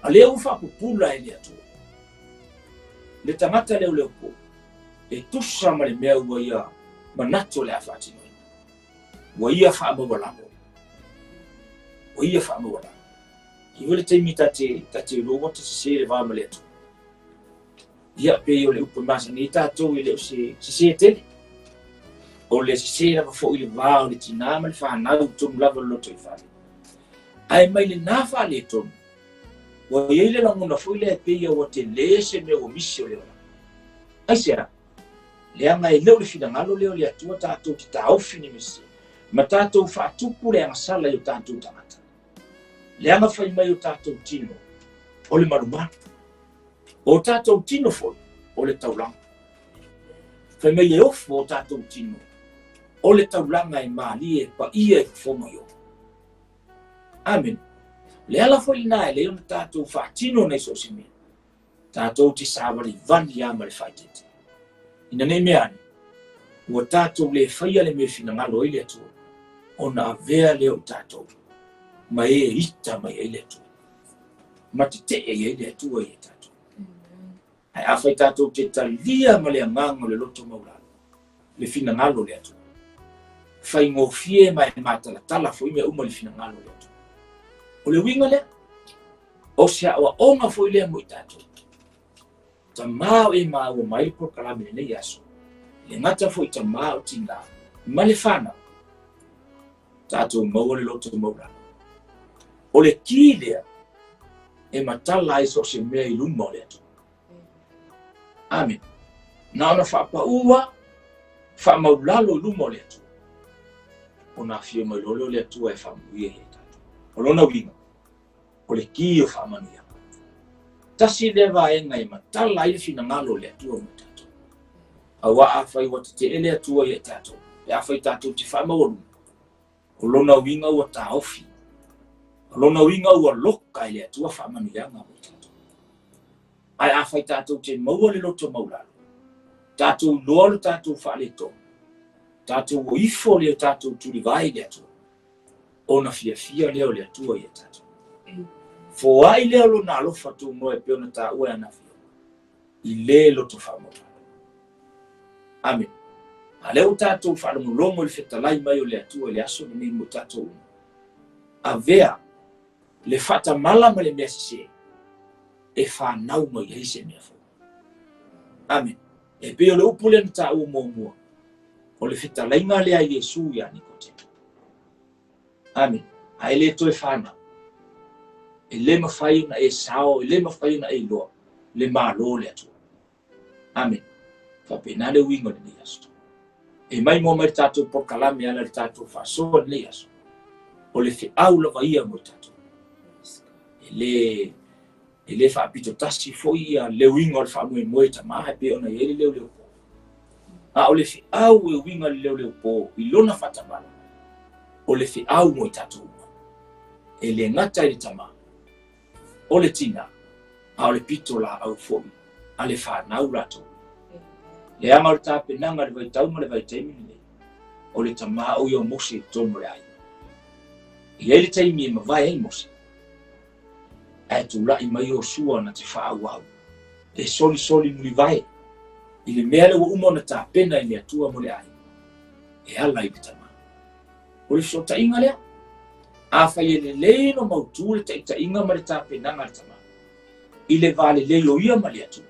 A lea ua faapupula e le Atua. Le tagata lea o le opo, e tusa ma le mea ua ia manatu o le a faatinoina. Ua ia faamaualalo. Ua ia faamaualalo. I le taimi ta te, ta te iloa ua ta sese le va ma le Atua. Ia, pei o le upu e masani ai tatou e le o se sese tele. O le sese lava foi le va o le tinā ma le fanau tonu lava le lotoifale. Ae mai lenā faaletonu, ua i ai le lagona foi lea e pei ua tele se mea ua misi o le olaga. Aisea? Leaga e le o le finagalo lea o le Atua tatou te taofi ni mea sese, ma tatou faatupu le agasala i o tatou tagata. Leaga fai mai o tatou tino, o le malumalu. O tatou tino foi, o le taulaga. Fai mai e ofo o tatou tino, o le taulaga e malie e paia e fofo mai o. Amen. Le ala foi lena e lei ona tatou faatino nei so o se mea. Tatou te savalivali lava ma le faaeteete. Ina nei mea ane, ua tatou le faia le mea e finagalo ai le Atua, ona avea lea o tatou ma e ita mai ai le Atua, ma tetee i ai le Atua ia tatou. Ae afai tatou te talia ma le agaga o le loto maualalo le finagalo o le Atua, faigofie ma e matalatala foi mea uma i le finagalo o le Atua. O le uiga lea, o se aoaoga foi lea mo i tatou. Tamā o e maua mai le polokalame i lenei aso, e le gata foi i tamā o tinā ma le fanau, tatou maua le loto maualalo. O le ki lea e matala ai so o se mea i luma o le Atua. Amen. Na ona faapaua, faamaulalo i luma o le Atua, ona afio mai loa lea o le Atua e faamanuia ia i tatou. O lona uiga, o le ki o faamanuiaga. Tasi lea vaega e matala ai le finagalo o le Atua mo tatou. Aua afai ua tetee le Atua ia i tatou, pe afai tatou te faamaualuga, o lona uiga ua taofi. O lona uiga ua loka e le Atua faamanuiaga mo tatou. Ae afai tatou te maua le loto maulalo, tatou iloa lo tatou faaletonu, tatou o ifo le tatou tulivae i le Atua, ona fiafia lea o le Atua ia tatou. Foai lea o lona alofa tunoa e pei ona taua e ana afioga i le loto faamaualalo. Amen. A lea ua tatou faalogologo i le fetalai mai o le Atua i le aso lenei mo tatou uma, avea le faatamala ma le mea sese e fanau mai ai se mea fou. Amen. E pei o le upu lea na taua muamua, o le fetalaiga lea a Iesu ia Nikotemo. Amen. A e le toe fanau, e le mafai ona e sao, e le mafai ona e iloa le Malo o le Atua. Amen. Faapena le uiga o lenei aso. E maimoa mai le tatou polokalame e ala i le tatou faasoa i lenei aso. O le feau lava ia mo i tatou. E le faapito tasi foi ia le uiga o le faamoemoe tamā e pei ona i ai le leoleopo. A o le feau e uiga i le leoleopo i lona faatamala, o le feau mo i tatou uma. E le gata i le tamā, o le tinā, a o le pito laau foi a le fanau latou. Leaga o le tapenaga i le vaitau ma le vaitaimi lenei, o le tamā o ia o Mose i totonu o le aiga. E i ai le taimi e mavae ai Mose, ae tulai mai Iosua na te faaauau, e solisoli mulivae i le mea lea ua uma ona tapena e le Atua mo le aiga, e ala i le tama. O le fesootaiga lea, afai e lelei ona mautu le taitaiga ma le tapenaga a le tama, i le va lelei o ia ma le Atua,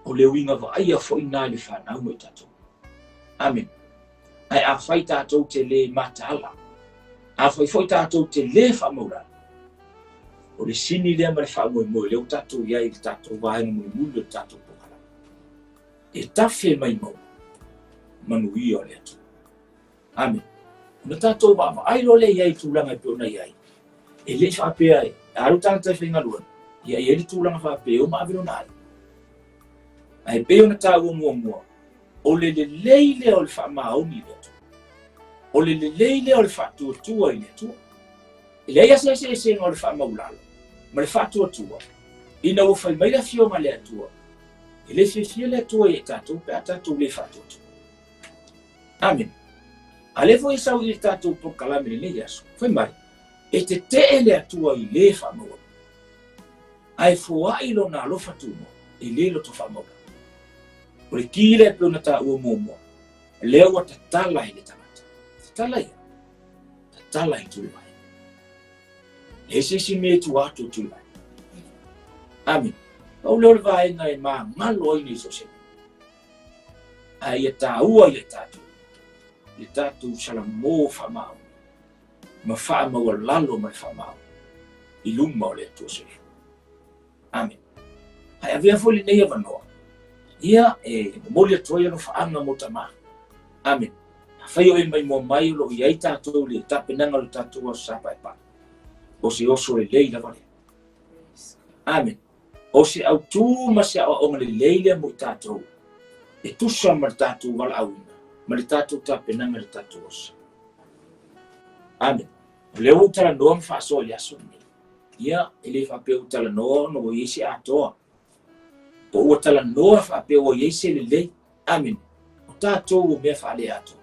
o le uiga vaaia foi lena i le fanau ma i tatou. Amene. Ae afai tatou te le mataala, afai foi tatou te le faamaulalo, o le sini lea ma le faamoemoe lea ua tatou i ai i le tatou vaega mulimuli o le tatou polokalame, e tafe mai mauga manuia o le Atua. Amene. Ona tatou vaavaai loa lea i ai i tulaga e pei ona i ai, e le i faapea e alu tagata e faigaluega, ia i ai le tulaga faapea e o ma ave lona ai. Ae pei ona taua muamua, o le lelei lea o le faamaoni i le Atua. O le lelei lea o le faatuatua i le Atua. E leai lava se eseesega o le faamaulalo ma le faatuatua, ina ua fai mai le Afioga a le Atua, e le fiafia le Atua ia i tatou pe a tatou le faatuatua. Amene. A lea foi e sau i le tatou polokalame i lenei aso, fai mai, e tetee le Atua i le faamaualalo, ae foai lona alofa tunoa i le loto faamaualalo. O le ki lea e pei ona taua muamua, lea ua tatala i le tagata. Tatala ia. Tatala i tulivae. Leai se isi mea e tua atu o tulivae. Amene. Pau lea o le vaega e magalo ai nei so o se mea. Ae ia taua ia tatou. le tatou salamo faamaoni ma faamaualalo ma le faamaoni i luma o le Atua Soifua. Amene. Ae avea foi lenei avanoa, ia e momoli atu ai alofaaga mo tama. Amene. Afai o e maimoa mai o lo o i ai tatou i le tapenaga o le tatou Aso Sa Paepae, o se oso lelei lava lea. Amene. O se autū ma se aoaoga lelei lea mo i tatou, e tusa ma le tatou valaauina ma le tatou tapenaga i le tatou aso. Amene. O lea ua ou talanoa ma faasoa i le aso lenei. Ia, e le faapea ua talanoa ona ua i ai se atoa. Po ua talanoa faapea ua i ai se lelei. Amene. O tatou o mea faaleatoa.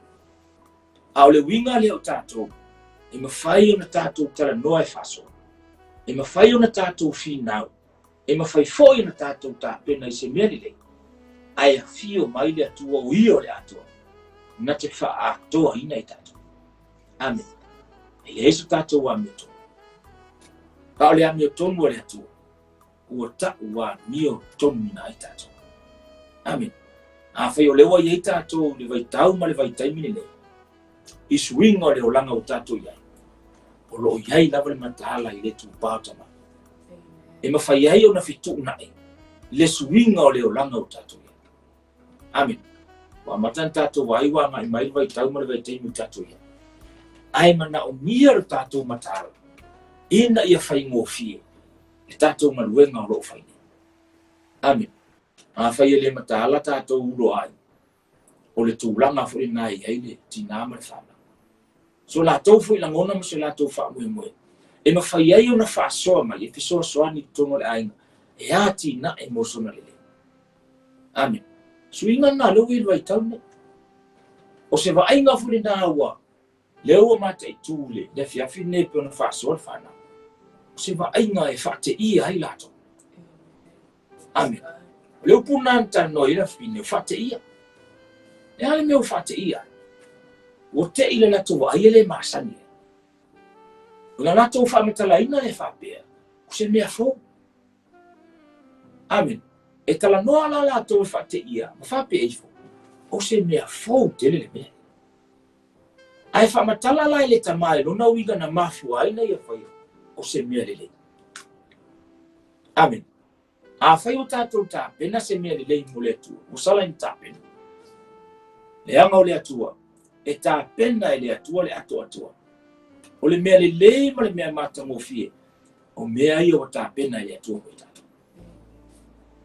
A o le uiga lea o tatou, e mafai ona tatou talanoa e faasoa. E mafai ona tatou finau. E mafai foi ona tatou tapena i se mea lelei. Ae afio mai le Atua o Ia o le atoa, na te faaatoaina i tatou. Amene. E leai so tatou amiotonu. A o le amiotonu a le Atua, ua ta'u amiotonuina ai tatou. Amene. Afai o lea ua i ai tatou i le vaitau ma le vaitaimi lenei, i suiga o le olaga ua tatou i ai, o lo o i ai lava le mataala i le itupa o Tama. E mafai ai ona fetuunai le suiga o le olaga ua tatou i ai. Amene. Ua amata ona tatou vaai ua agai mai le vaitau ma le vaitaimi ua tatou i ai. Ae manaomia lo tatou mataala ina ia faigofie le tatou galuega o lo o fai nei. Amene. Afai e le mataala tatou ulo ai, o le tulaga foi lena e i ai le tinā ma le fanau. So latou foi lagona ma so latou faamoemoe e mafai ai ona faasoa mai e fesoasoani i totonu o le aiga e atinae mo sona lelei. Amene. Suiga lena lea ua i le vaitau lenei. O se vaaiga foi lena ua lea ua mataitu le le afiafi lenei pei ona faasoa le fanau. O se vaaiga e faateia ai latou. Amene. O le upu lena na talanoa i ai le afafine, o faateia. E a le mea ua faateia ai? Ua tei le latou vaai e le masani ai. O le latou faamatalaina lea faapea, o se mea fou. Amene. E talanoa la latou e faateia ma faapea ifo, o se mea fou tele le mea. Ae faamatala la e le tama i lona uiga na mafua ai na ia faia, o se mea lelei. Amene. Afai ua tatou tapena se mea lelei mo le Atua, ua sala ina tapena. Leaga o le Atua, e tapena e le Atua le atoatoa. O le mea lelei ma le mea matagofie, o mea ia ua tapena e le Atua mo i tatou.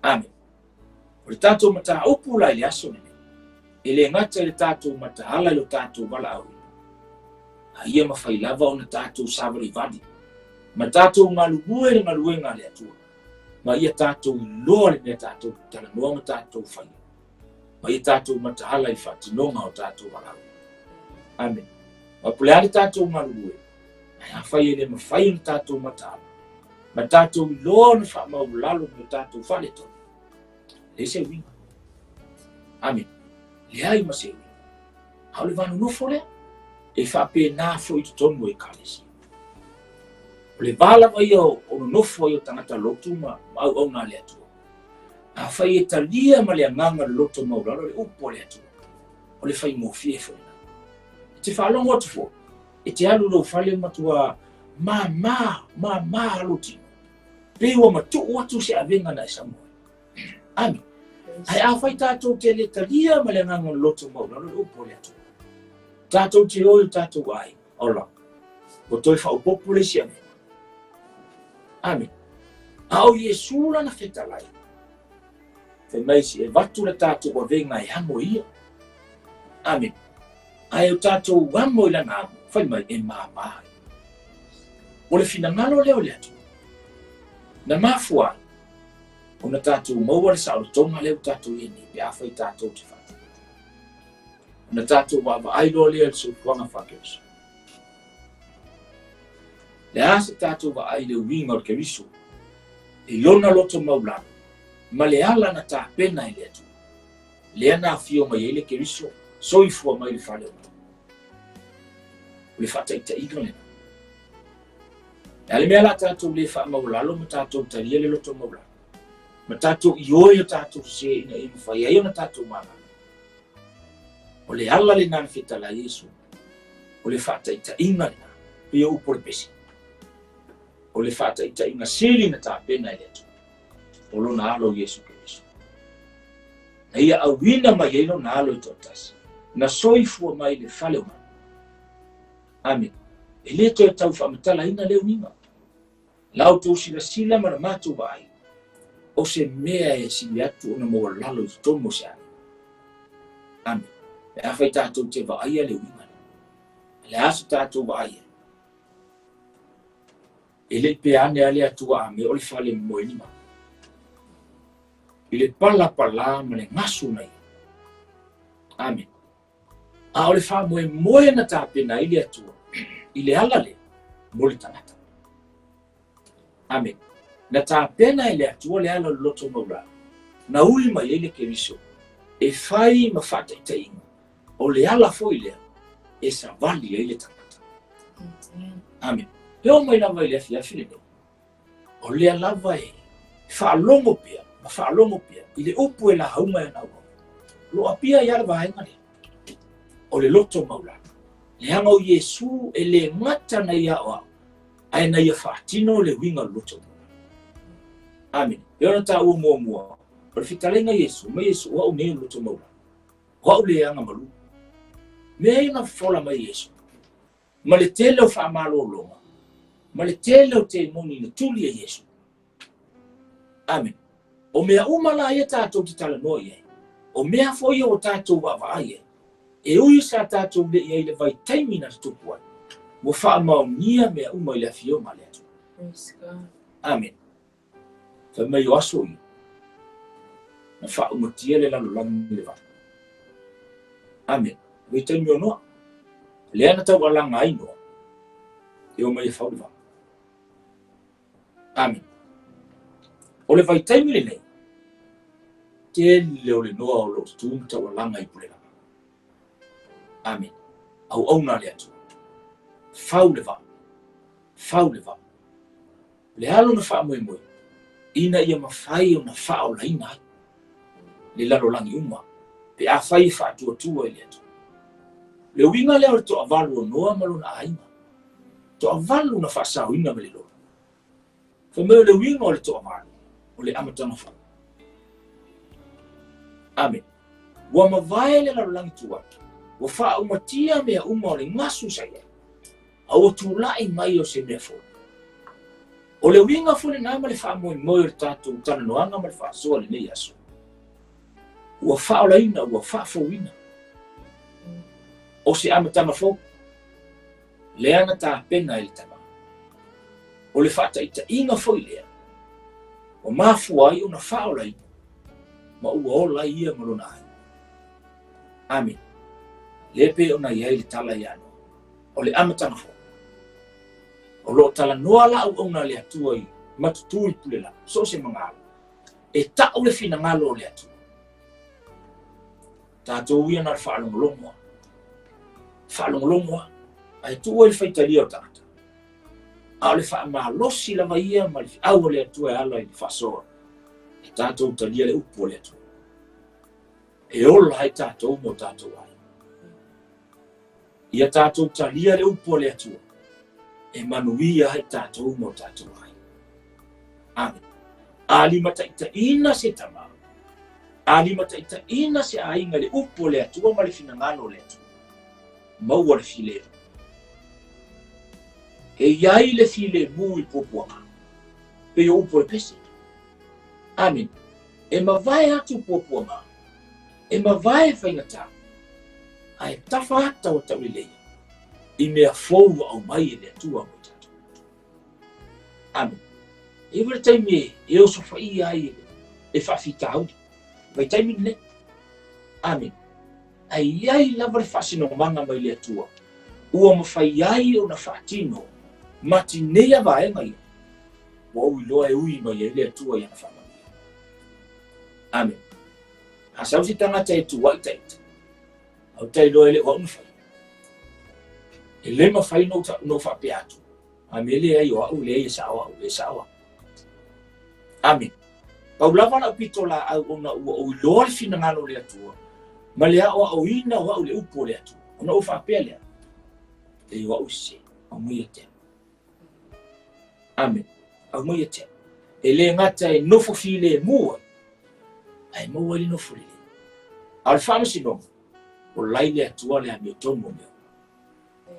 Amene. O le tatou mataupu la i le aso lenei, e le gata i le tatou mataala i lo tatou valaauina, a ia mafai lava ona tatou savalivali ma tatou galulue le galuega a le Atua, ma ia tatou iloa le mea tatou talanoa ma tatou faia, ma ia tatou mataala i le faatinoga o tatou valaauina. Amene. Aua po o le a le tatou galulue, ae afai e le mafai ona tatou mataala, ma tatou iloa ona faamaualalo ma tatou faaletonu, leai se uiga. Amene. Leai ma se uiga. A o le va nonofo lea, e faapena foi i totonu o ekalesia. O le va lava ia o nonofo ai o tagata lotu ma auauna a le Atua. Afai e talia ma le agaga loto maualalo le upu a le Atua, o le faigofie foi lena. E te faalogo atu foi, e te alu i lou fale matua māmā, māmā lou tino. Pei ua matuu atu se avega na e samo ai. Amene. Ae afai tatou te le talia ma le agaga loto maualalo le upu a le Atua, tatou te o i o tatou aiga, ola, ua toe faaopoopo le isi avega. Amene. A o Iesu lana fetalai, fai mai se i avatu le tatou avega e amo e ia. Amene. Ae o tatou amo i lana amo, fai mai e māmā ai. O le finagalo lea o le Atua, na mafua ai ona tatou maua le saolotoga lea ua tatou i ai nei pe afai tatou te faatino. Ona tatou vaavaai loa lea i le soifuaga faa-Keriso. Le a se tatou vaai i le uiga o le Keriso, i lona loto maulalo, ma le ala na tapena e le Atua, lea na afio mai ai le Keriso, soifua mai le fale o Matua. O le faataitaiga lena. E a le mea la tatou le faamaualalo ma tatou talia le loto maulalo, ma tatou ioe o tatou sese ina ia mafai ai ona tatou malama. O le ala lenā na fetalai ai Iesu, o le faataitaiga lenā, pei o upu o le pese. O le faataitaiga sili na tapena e le Atua, o lona alo Iesu Keriso. Na ia auina mai ai lona alo e toatasi, na soifua mai le fale o manu. Amene. E le toe tau faamatalaina lea uiga. La outou silasila ma le matou vaai, o se mea e sili atu ona maualalo i totonu o se aiga. Amene. Pe afai tatou te vaaia le uiga lea. O le a se tatou vaai ai? E le i pea ane a le Atua a me o le fale moe ni manu. I le palapala ma le gasu na ia. Amene. A o le faamoemoe na tapena ai le Atua i le ala lea mo le tagata. Amene. Na tapena e le Atua le ala o le loto maualalo, na ui mai ai le Keriso e fai ma faataitaiga, o le ala foi lea e savali ai le tagata. Amene. E oo mai lava i le afiafi lenei, o lea lava e faalogo pea ma faalogo pea i le upu e lauga e ana auauna. O lo o apia ai lava le vaega lea, o le loto maualalo. Leaga o Iesu e le gata na ia aoao, ae na ia faatino le uiga o le loto maualalo. Amene. E ona taua muamua, o le fetalaiga Iesu, mai Iesu, o au nei o le loto maualalo. O au le aga malu. Mea ia na fofola mai Iesu. Ma le tele o faamalologa, ma le tele o temoni na tuli e Iesu. Amene. O mea uma la ia tatou te talanoa i ai, o mea foi ia ua tatou vaavaai ai, e ui sa tatou le i ai i le vaitaimi na tutupu ai, ua faamaonia mea uma i le afioga a le Atua. Praise God. Amene. Fai mai o aso ia, na faaumatia le lalolagi i le vai. Amene. Vaitaimi o Noa, lea na taualaga ai Noa, e o mai e fau le vaa. Amene. O le vaitaimi lenei, tele o le Noa o lo o tutū ma taualaga i Pulelava. Amene. Auauna a le Atua. Fau le vaa. Fau le vaa. O le a lona faamoemoe? Ina ia mafai ona faaolaina ai le lalolagi uma, pe afai e faatuatua i le Atua. O le uiga lea o le toavalu o Noa ma lona aiga. Toavalu na faasaoina ma le lola. Fai mai o le uiga o le toavalu, o le amataga fou. Amene. Ua mavae le lalolagi tuai, ua faaumatia mea uma o le gasu sa i ai, a ua tulai mai o se mea fou. O le uiga foi lenā ma le faamoemoe o le tatou talanoaga ma le faasoa i lenei aso, ua faaolaina, ua faafouina. O se amataga fou, lea na tapena e le Tama. O le faataitaiga foi lea, ua mafua ai ona faaolaina, ma ua ola ai ia ma lona aiga. Amene. Lea pei ona i ai le tala ia Noa, o le amataga fou. O lo o talanoa la auauna a le Atua i matutu i Pulelava, so o se magalo, e ta'u le finagalo o le Atua. Tatou ia na o le faalogologo lava. Faalogologo lava, ae tuu ai le faitalia o tagata. A o le faamalosi lava ia ma le feau a le Atua e ala i le faasoa, e tatou talia le upu a le Atua. E ola ai tatou ma o tatou aiga. Ia tatou talia le upu a le Atua, e manuia ai tatou ma o tatou aiga. Amene. A limataitaiina se tama, a limataitaiina se aiga i le upu a le Atua ma le finagalo o le Atua, maua le filemu. E i ai le filemu i puapuaga, pei o upu o le pese. Amene. E mavae atu puapuaga, e mavae faigata, ae tafa ata o tauleleia i mea fou ua aumai e le Atua mo i tatou. Amene. E i ai foi le taimi e osofaia ai e faafitauli. Vaitaimi lenei. Amene. Ae i ai lava le faasinomaga mai le Atua ua mafai ai ona faatino matineia vaega ia ua ou iloa e ui mai ai le Atua i ana faamanuiaga. Amene. A sau se tagata e tuuai taita, au ta iloa e le o au na faia. E le mafai ona ou faapea atu, a mea leai o au, leai e sao au, e sao au. Amene. Pau lava lau pitolaau ona ua ou iloa le finagalo o le Atua, Ma le aoaoina o au i le upu o le Atua. Ona ou faapea lea, e o au sese, aumai ia te au. Amen. Aumai ia te au. E le gata e nofo filemu ai, ae maua ai le nofo lelei. A o le faamasinoga, o lai le Atua le amiotonu o mea uma.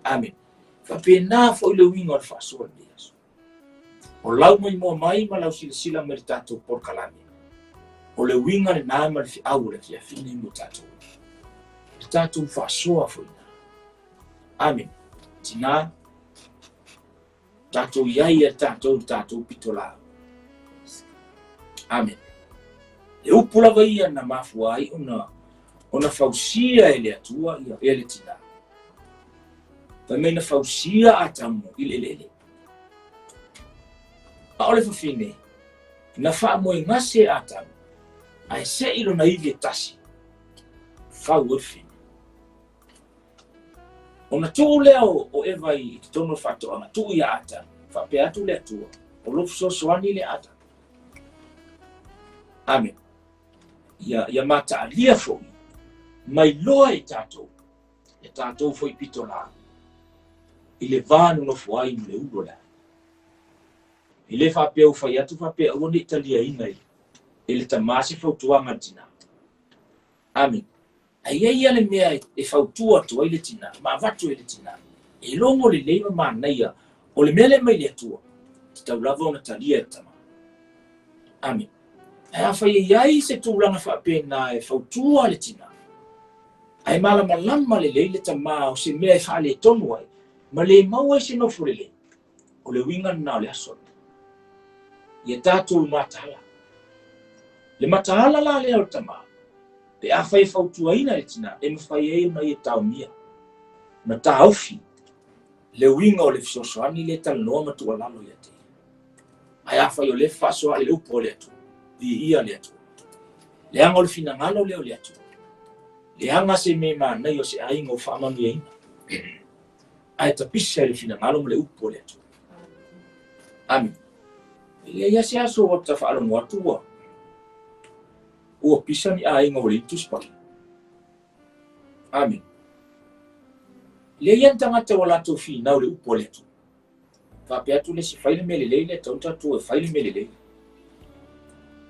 Amen. Faapena foi le uiga o le faasoa lenei aso. O lau maimoa mai ma lau silasila mai le tatou polokalame. O le uiga lena ma le feau o le afiafi nei mo tatou. Le tatou faasoa foi na. Amen. Tina, tatou i ai e tatou le tatou pitolaau. Amen. E upu lava ia na mafua ai ona fausia e le Atua ia le tina. Fai mai na fausia Atamu i le eleele. A o le fafine, na faamoegase Atamu, ae se'i lona ivi e tasi, fau ai le fafine. Ona tuu lea o Eva i totonu o le faatoaga, tuu ia Atamu, faapea atu le Atua, o lou fesoasoani lea Atamu. Amen. Ia mataalia foi, mailoa e tatou, e tatou foi pitolaau, i le va nonofo ai ma le ulu o le aai. E le faapea ua fai atu faapea aua ne i taliaina e le tamā se fautuaga a le tinā. Amen. Ae i ai ia le mea e fautua atu ai le tinā, ma avatu ai le tinā, e logo lelei ma manaia o le mea lea mai le Atua, tatau lava ona talia e le tamā. Amen. Ae afai e i ai se tulaga faapena e fautua le tinā, ae malamalama lelei le tamā o se mea e faaletonu ai, ma le maua ai se nofo lelei, o le uiga lena o le aso lenei. Ia tatou mataala. Le mataala la lea o le tamā, pe afai e fautuaina e le tinā, e mafai ai ona ia taomia, ona taofi le uiga o le fesoasoani lea e talanoa ma tuualalo ia te ia. Ae afai o lea e fefaasoaai le upu a le Atua, viia le Atua. Leaga o le finagalo lea o le Atua. Leaga se mea manaia o se aiga ua faamanuiaina. Ae tapisa i le finagalo ma le upu o le Atua. Amen. E leai lava se aso ua ta faalogo atu ua pisa ni aiga ua leai ni Tusi Paia. Amen. E leai lava ni tagata ua latou finau i le upu a le Atua. Faapea atu le isi, fai le mea lelei lea, tatau ona tatou e fai le mea lelei.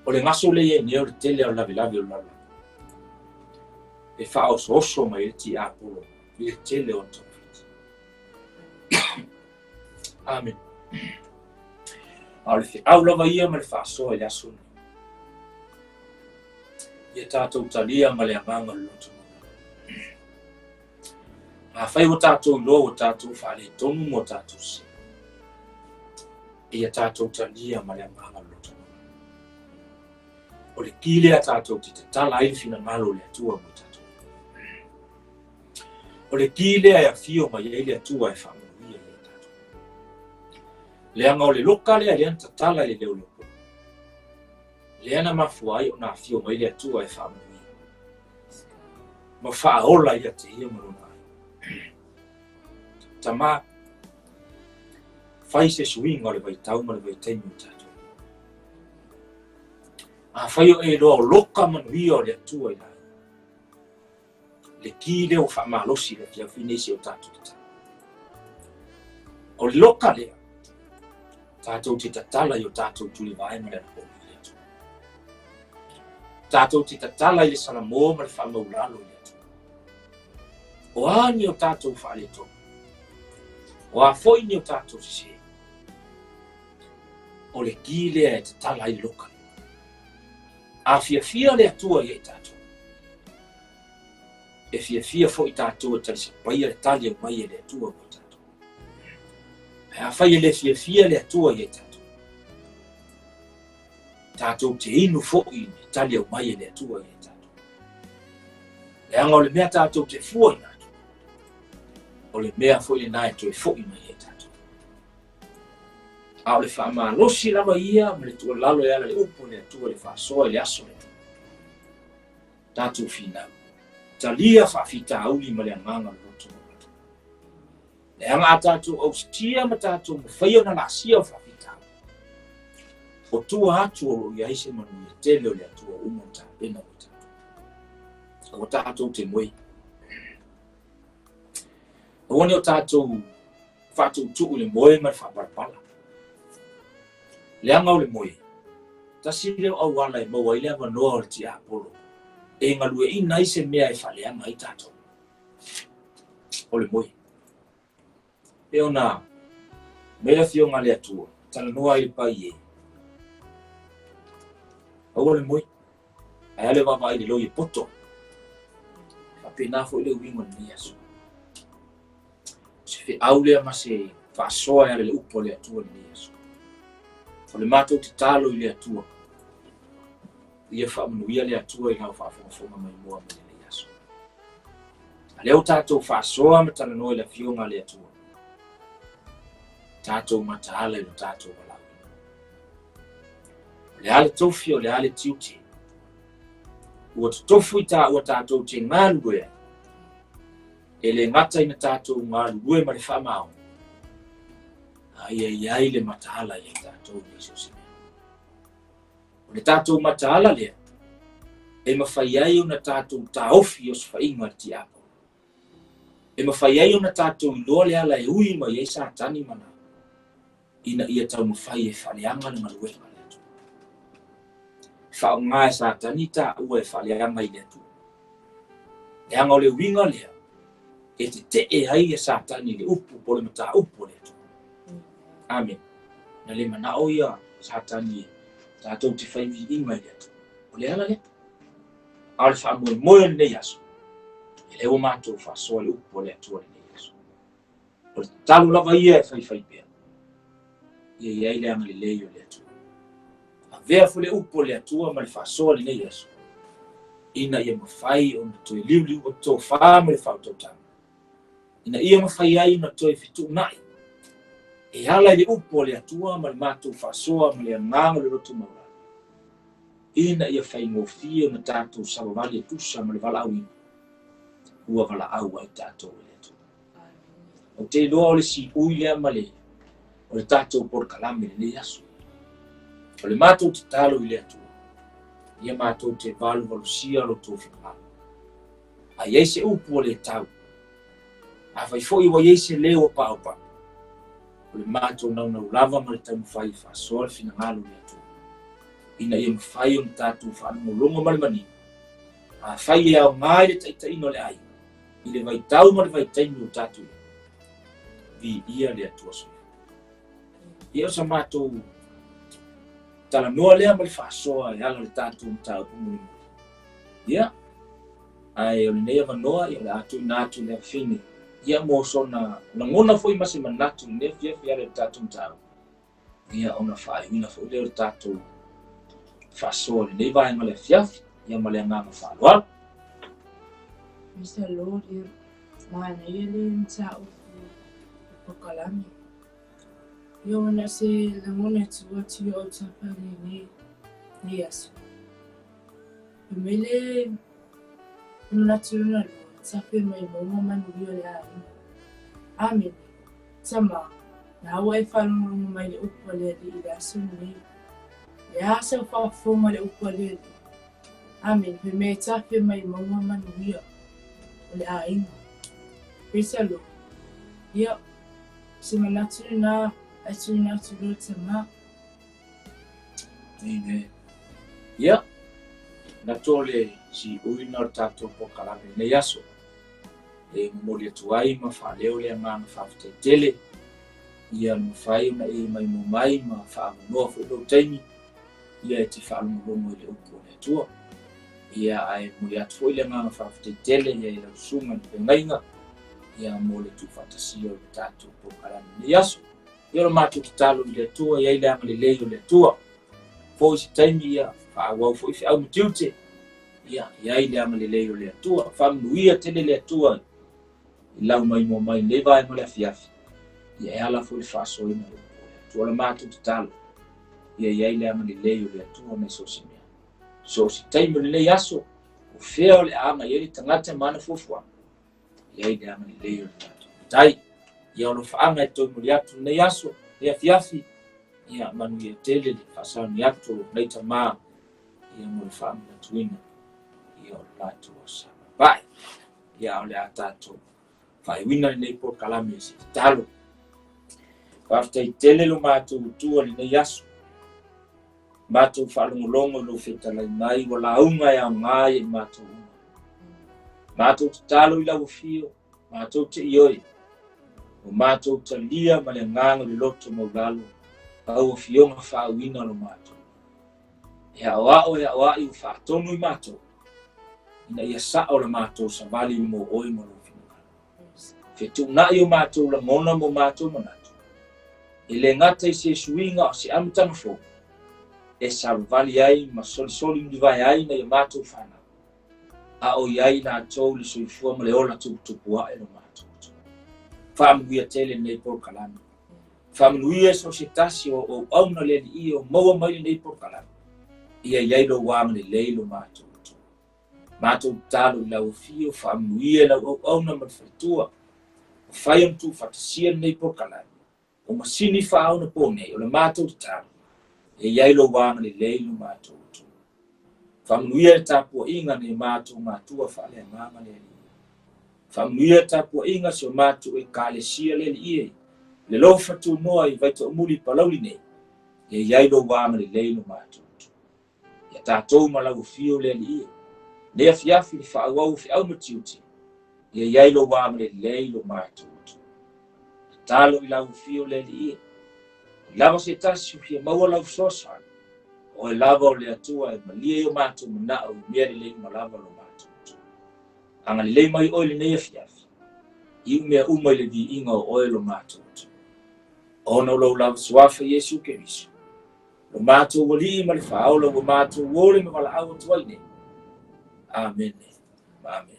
O le gaso lea e i ai nei o le tele o le lavelave o le lalolagi. E faaosooso mai ai le tiapolo i le tele o ana togafiti. Amen. A o le feau lava ia ma le faasoa i le aso lenei. Ia tatou talia ma le agaga o le loto maualalo. Afai ua tatou iloa ua tatou faaletonu ma o tatou sese, ia tatou talia ma le agaga o le loto maualalo. O le ki lea tatou te tatala ai le finagalo o le Atua mo tatou. O le ki lea e afio mai ai le Atua e faamanuia ia tatou. Leaga o le loka lea lea na tatala i le leoleo po. Lea na mafua ai ona afio mai le Atua e faamanuia ma faaola ia te ia ma lona aiga. Tamā, fai se suiga o le vaitau ma le vaitaimi o tatou. Afai o e iloa o loka manuia o le Atua i la ia, le ki lea ua faamalosi i le afiafi nei si o tatou tatalo. O le loka lea, tatou te tatala i o tatou tulivae ma le anapogi i le Atua. Tatou te tatala i le salamo ma le faamaulalo i le Atua. O a ni o tatou faaletonu? O a foi ni o tatou sese? O le ki lea e tatala ai le loka. A fiafia le Atua ia i tatou, e fiafia foi tatou e talisapaia le tali aumai e le Atua mo i tatou. Ae afai e le fiafia le Atua ia i tatou, tatou te inu foi i le tali aumai e le Atua ia i tatou. Leaga o le mea tatou te fuaina atu, o le mea foi lena e toe foi mai ia i tatou. A o le faamalosi lava ia ma le tuualalo e ala i le upu a le Atua i le faasoa i le aso lenei. Tatou finau, talia faafitauli ma le agaga o le loto maualalo. Leaga a tatou ausia ma tatou mafai ona laasia o faafitauli, o tua atu o lo o i ai se manuia tele o le Atua ua uma ona tapena mo tatou. Aua tatou te moe. Aua ne o tatou faatuutuu i le moe ma le faapalapala. Leaga o le moe, tasi lea o auala e maua ai le avanoa o le tiapolo e galueaiina ai se mea e faaleaga ai tatou. O le moe. E ona mai le afioga a le Atua, talanoa ai le pai e. Aua le moe, ae a le vaavaai i le loi e poto. Faapena foi le uiga o lenei aso. O se feau lea ma se faasoa e ala i le upu a le Atua i lenei aso. O le matou tatalo i le Atua, ia faamanuia le Atua i lau faafogafoga maimoa mai lenei aso. A lea ua tatou faasoa ma talanoa i le Afioga a le Atua, tatou mataala i lo tatou valaauina. O le a le tofi, o le a le tiute, ua totofu i taua tatou te galulue ai, e le gata ina tatou galulue ma le faamaoni, a ia i ai le mataala ia i tatou nei so o se mea. O le tatou mataala lea, e mafai ai ona tatou taofi i osofaiga a le tiapolo. E mafai ai ona tatou iloa le ala e ui mai ai Satani ma na, ina ia taumafai e faaleaga le galuega a le Atua. E faaaoga e Satani taua e faaleaga i le Atua. Leaga o le uiga lea, e tetee ai ia Satani i le upu po o le mataupu a le Atua. Amen. Na le manao ia Satani tatou te fai viiga i le Atua. O le ala lea. A o le faamoemoe o lenei aso, e lea ua matou faasoa le upu a le Atua lenei aso. O le tatalo lava ia e faifai pea, ia i ai le agalelei o le Atua. Avea foi le upu a le Atua ma le faasoa lenei aso, ina ia mafai ona toe liuliu tofa ma le faautautaga, ina ia mafai ai ona toe fetuunai e ala i le upu a le Atua ma le matou faasoa ma le agaga o le loto maualalo, ina ia faigofie ona tatou savavali e tusa ma le valaauina ua valaau ai tatou e le Atua. Ou te iloa o le siui lea ma le o le tatou polokalame i lenei aso. O le matou tatalo i le Atua, ia matou te valuvalusia lo outou finagalo. A i ai se upu ua le tau, afai foi ua i ai se leo ua paopapa, o le matou naunau lava ma le taumafai e faasoa le finagalo o le Atua, ina ia mafai ona tatou faalogologo ma le manino, afai e aoga i le taitaiga o le aiga, i le vaitau ma le vaitaimi o tatou i ai. Viia le Atua Soifua. Ia o sa matou talanoa lea ma le faasoa e ala i le tatou mataupu mulimuli. Ia, ae o lenei avanoa, ia o le a tuuina atu i le afafine, ia mo sona lagona foi ma se manatu i lenei afiafi e ala i le tatou mataupu. Ia ona faaiuina foi lea o le tatou faasoa i lenei vaega o le afiafi, ia ma le agaga faaaloalo. Mr. Lord, ia manaia le mataupu o polokalame. Ia ona se lagona e tuu atu i ou tapa i lenei nei aso. Fai mai le manatu lona lua, tafe mai mauga manuia o le aiga. Amene. Tama, na ua e faalogologo mai i le upu a le Alii i le aso lenei. Le a sau faafofoga le upu a le Alii. Amene. Fai mai e tafe mai mauga manuia o le aiga. Praise the Lord. Ia, se manatu lena ae tuuina atu loa tama. Amen. Ia, manatu o le siuina o le tatou polokalame i lenei aso. E momoli atu ai ma faaleo le agaga faafetai tele ia le mafai ona e maimoa mai ma faaavanoa foi lou taimi ia e te faalogologo i le upu a le Atua. Ia ae momoli atu foi le agaga faafetai tele ia i lau susuga i le feagaiga ia mo le tuufaatasia o le tatou polokalame i lenei aso. Ia o le matou tatalo i le Atua, i ai le agalelei o le Atua. Foi se taimi ia faaauau foi feau ma tiute. Ia, i ai le agalelei o le Atua. Faamanuia tele le Atua i lau maimoa mai i lenei vaega o le afiafi. Ia e ala foi le faasoaina o le upu o le Atua. O le matou tatalo, ia i ai le agalelei o le Atua mai so o se mea. So o se taimi o lenei aso, o fea o le a agai ai le tagata ma ana fuafuaga. I ai le agalelei o le tatou Matai. Ia alofaaga e toe momoli atu lenei aso, lenei afiafi, ia manuia tele le faasaoni atu o lenei tamā, ia mo le faamanatuina, ia o le latou aso Sapati. Ia, o le a tatou faaiuina lenei polokalame i se tatalo. Faafetai tele lo matou Atua i lenei aso. Matou faalogologo i lou fetalai mai ua lauga e aoga ia i matou uma. Matou tatalo i lau afio, matou te ioe, ua matou talia ma le agaga o le loto maulalo au afioga faauuina lo matou. E aoao e aoai ua faatonu i matou, ina ia sao la matou savali mo oe ma lou finagalo. Fetuunai o matou lagona ma o matou manatu, e le gata i se suiga o se amataga fou, e savavali ai ma solisoli mulivae ai nai a matou fanau, a o i ai latou le soifua ma le ola tuputupu ae lo matou Atua. Faamanuia tele lenei polokalame. Faamanuia so o se tasi o auauna le Alii o maua mai lenei polokalame, ia i ai lou agalelei lo matou Atua. Matou tatalo i lau afio, faamanuia i lau auauna ma le faletua, mafai ona tuufaatasia lenei polokalame, o masini faaonapo nei, o le matou tatalo, e i ai lou agalelei lo matou Atua. Faamanuia le tapuaiga a nai o matou matua faaleagaga le Alii. Faamanuia le tapuaiga a si o matou Ekalesia le Alii e, le alofa tunoa i Vaitoomuli i Palauli nei, e i ai lou agalelei lo matou Atua. Ia tatou ma lau afio le Alii e, nei afiafi le faaauau o feau ma tiute, ia i ai lou agalelei lo matou Atua. Tatalo i lau afio le Alii e, o lava se tasi o fia maua lau fesoasoani, o oe lava o le Atua e malie i o matou manao i mea lelei uma lava lo matou Atua. Agalelei mai oe lenei afiafi, iu mea uma i le viiga o oe lo matou Atua. Ona o lou lava suafa Iesu Keriso, lo matou Alii ma le Faaola ua matou ole ma valaau atu ai nei. Amene. Amene.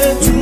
Le Atua.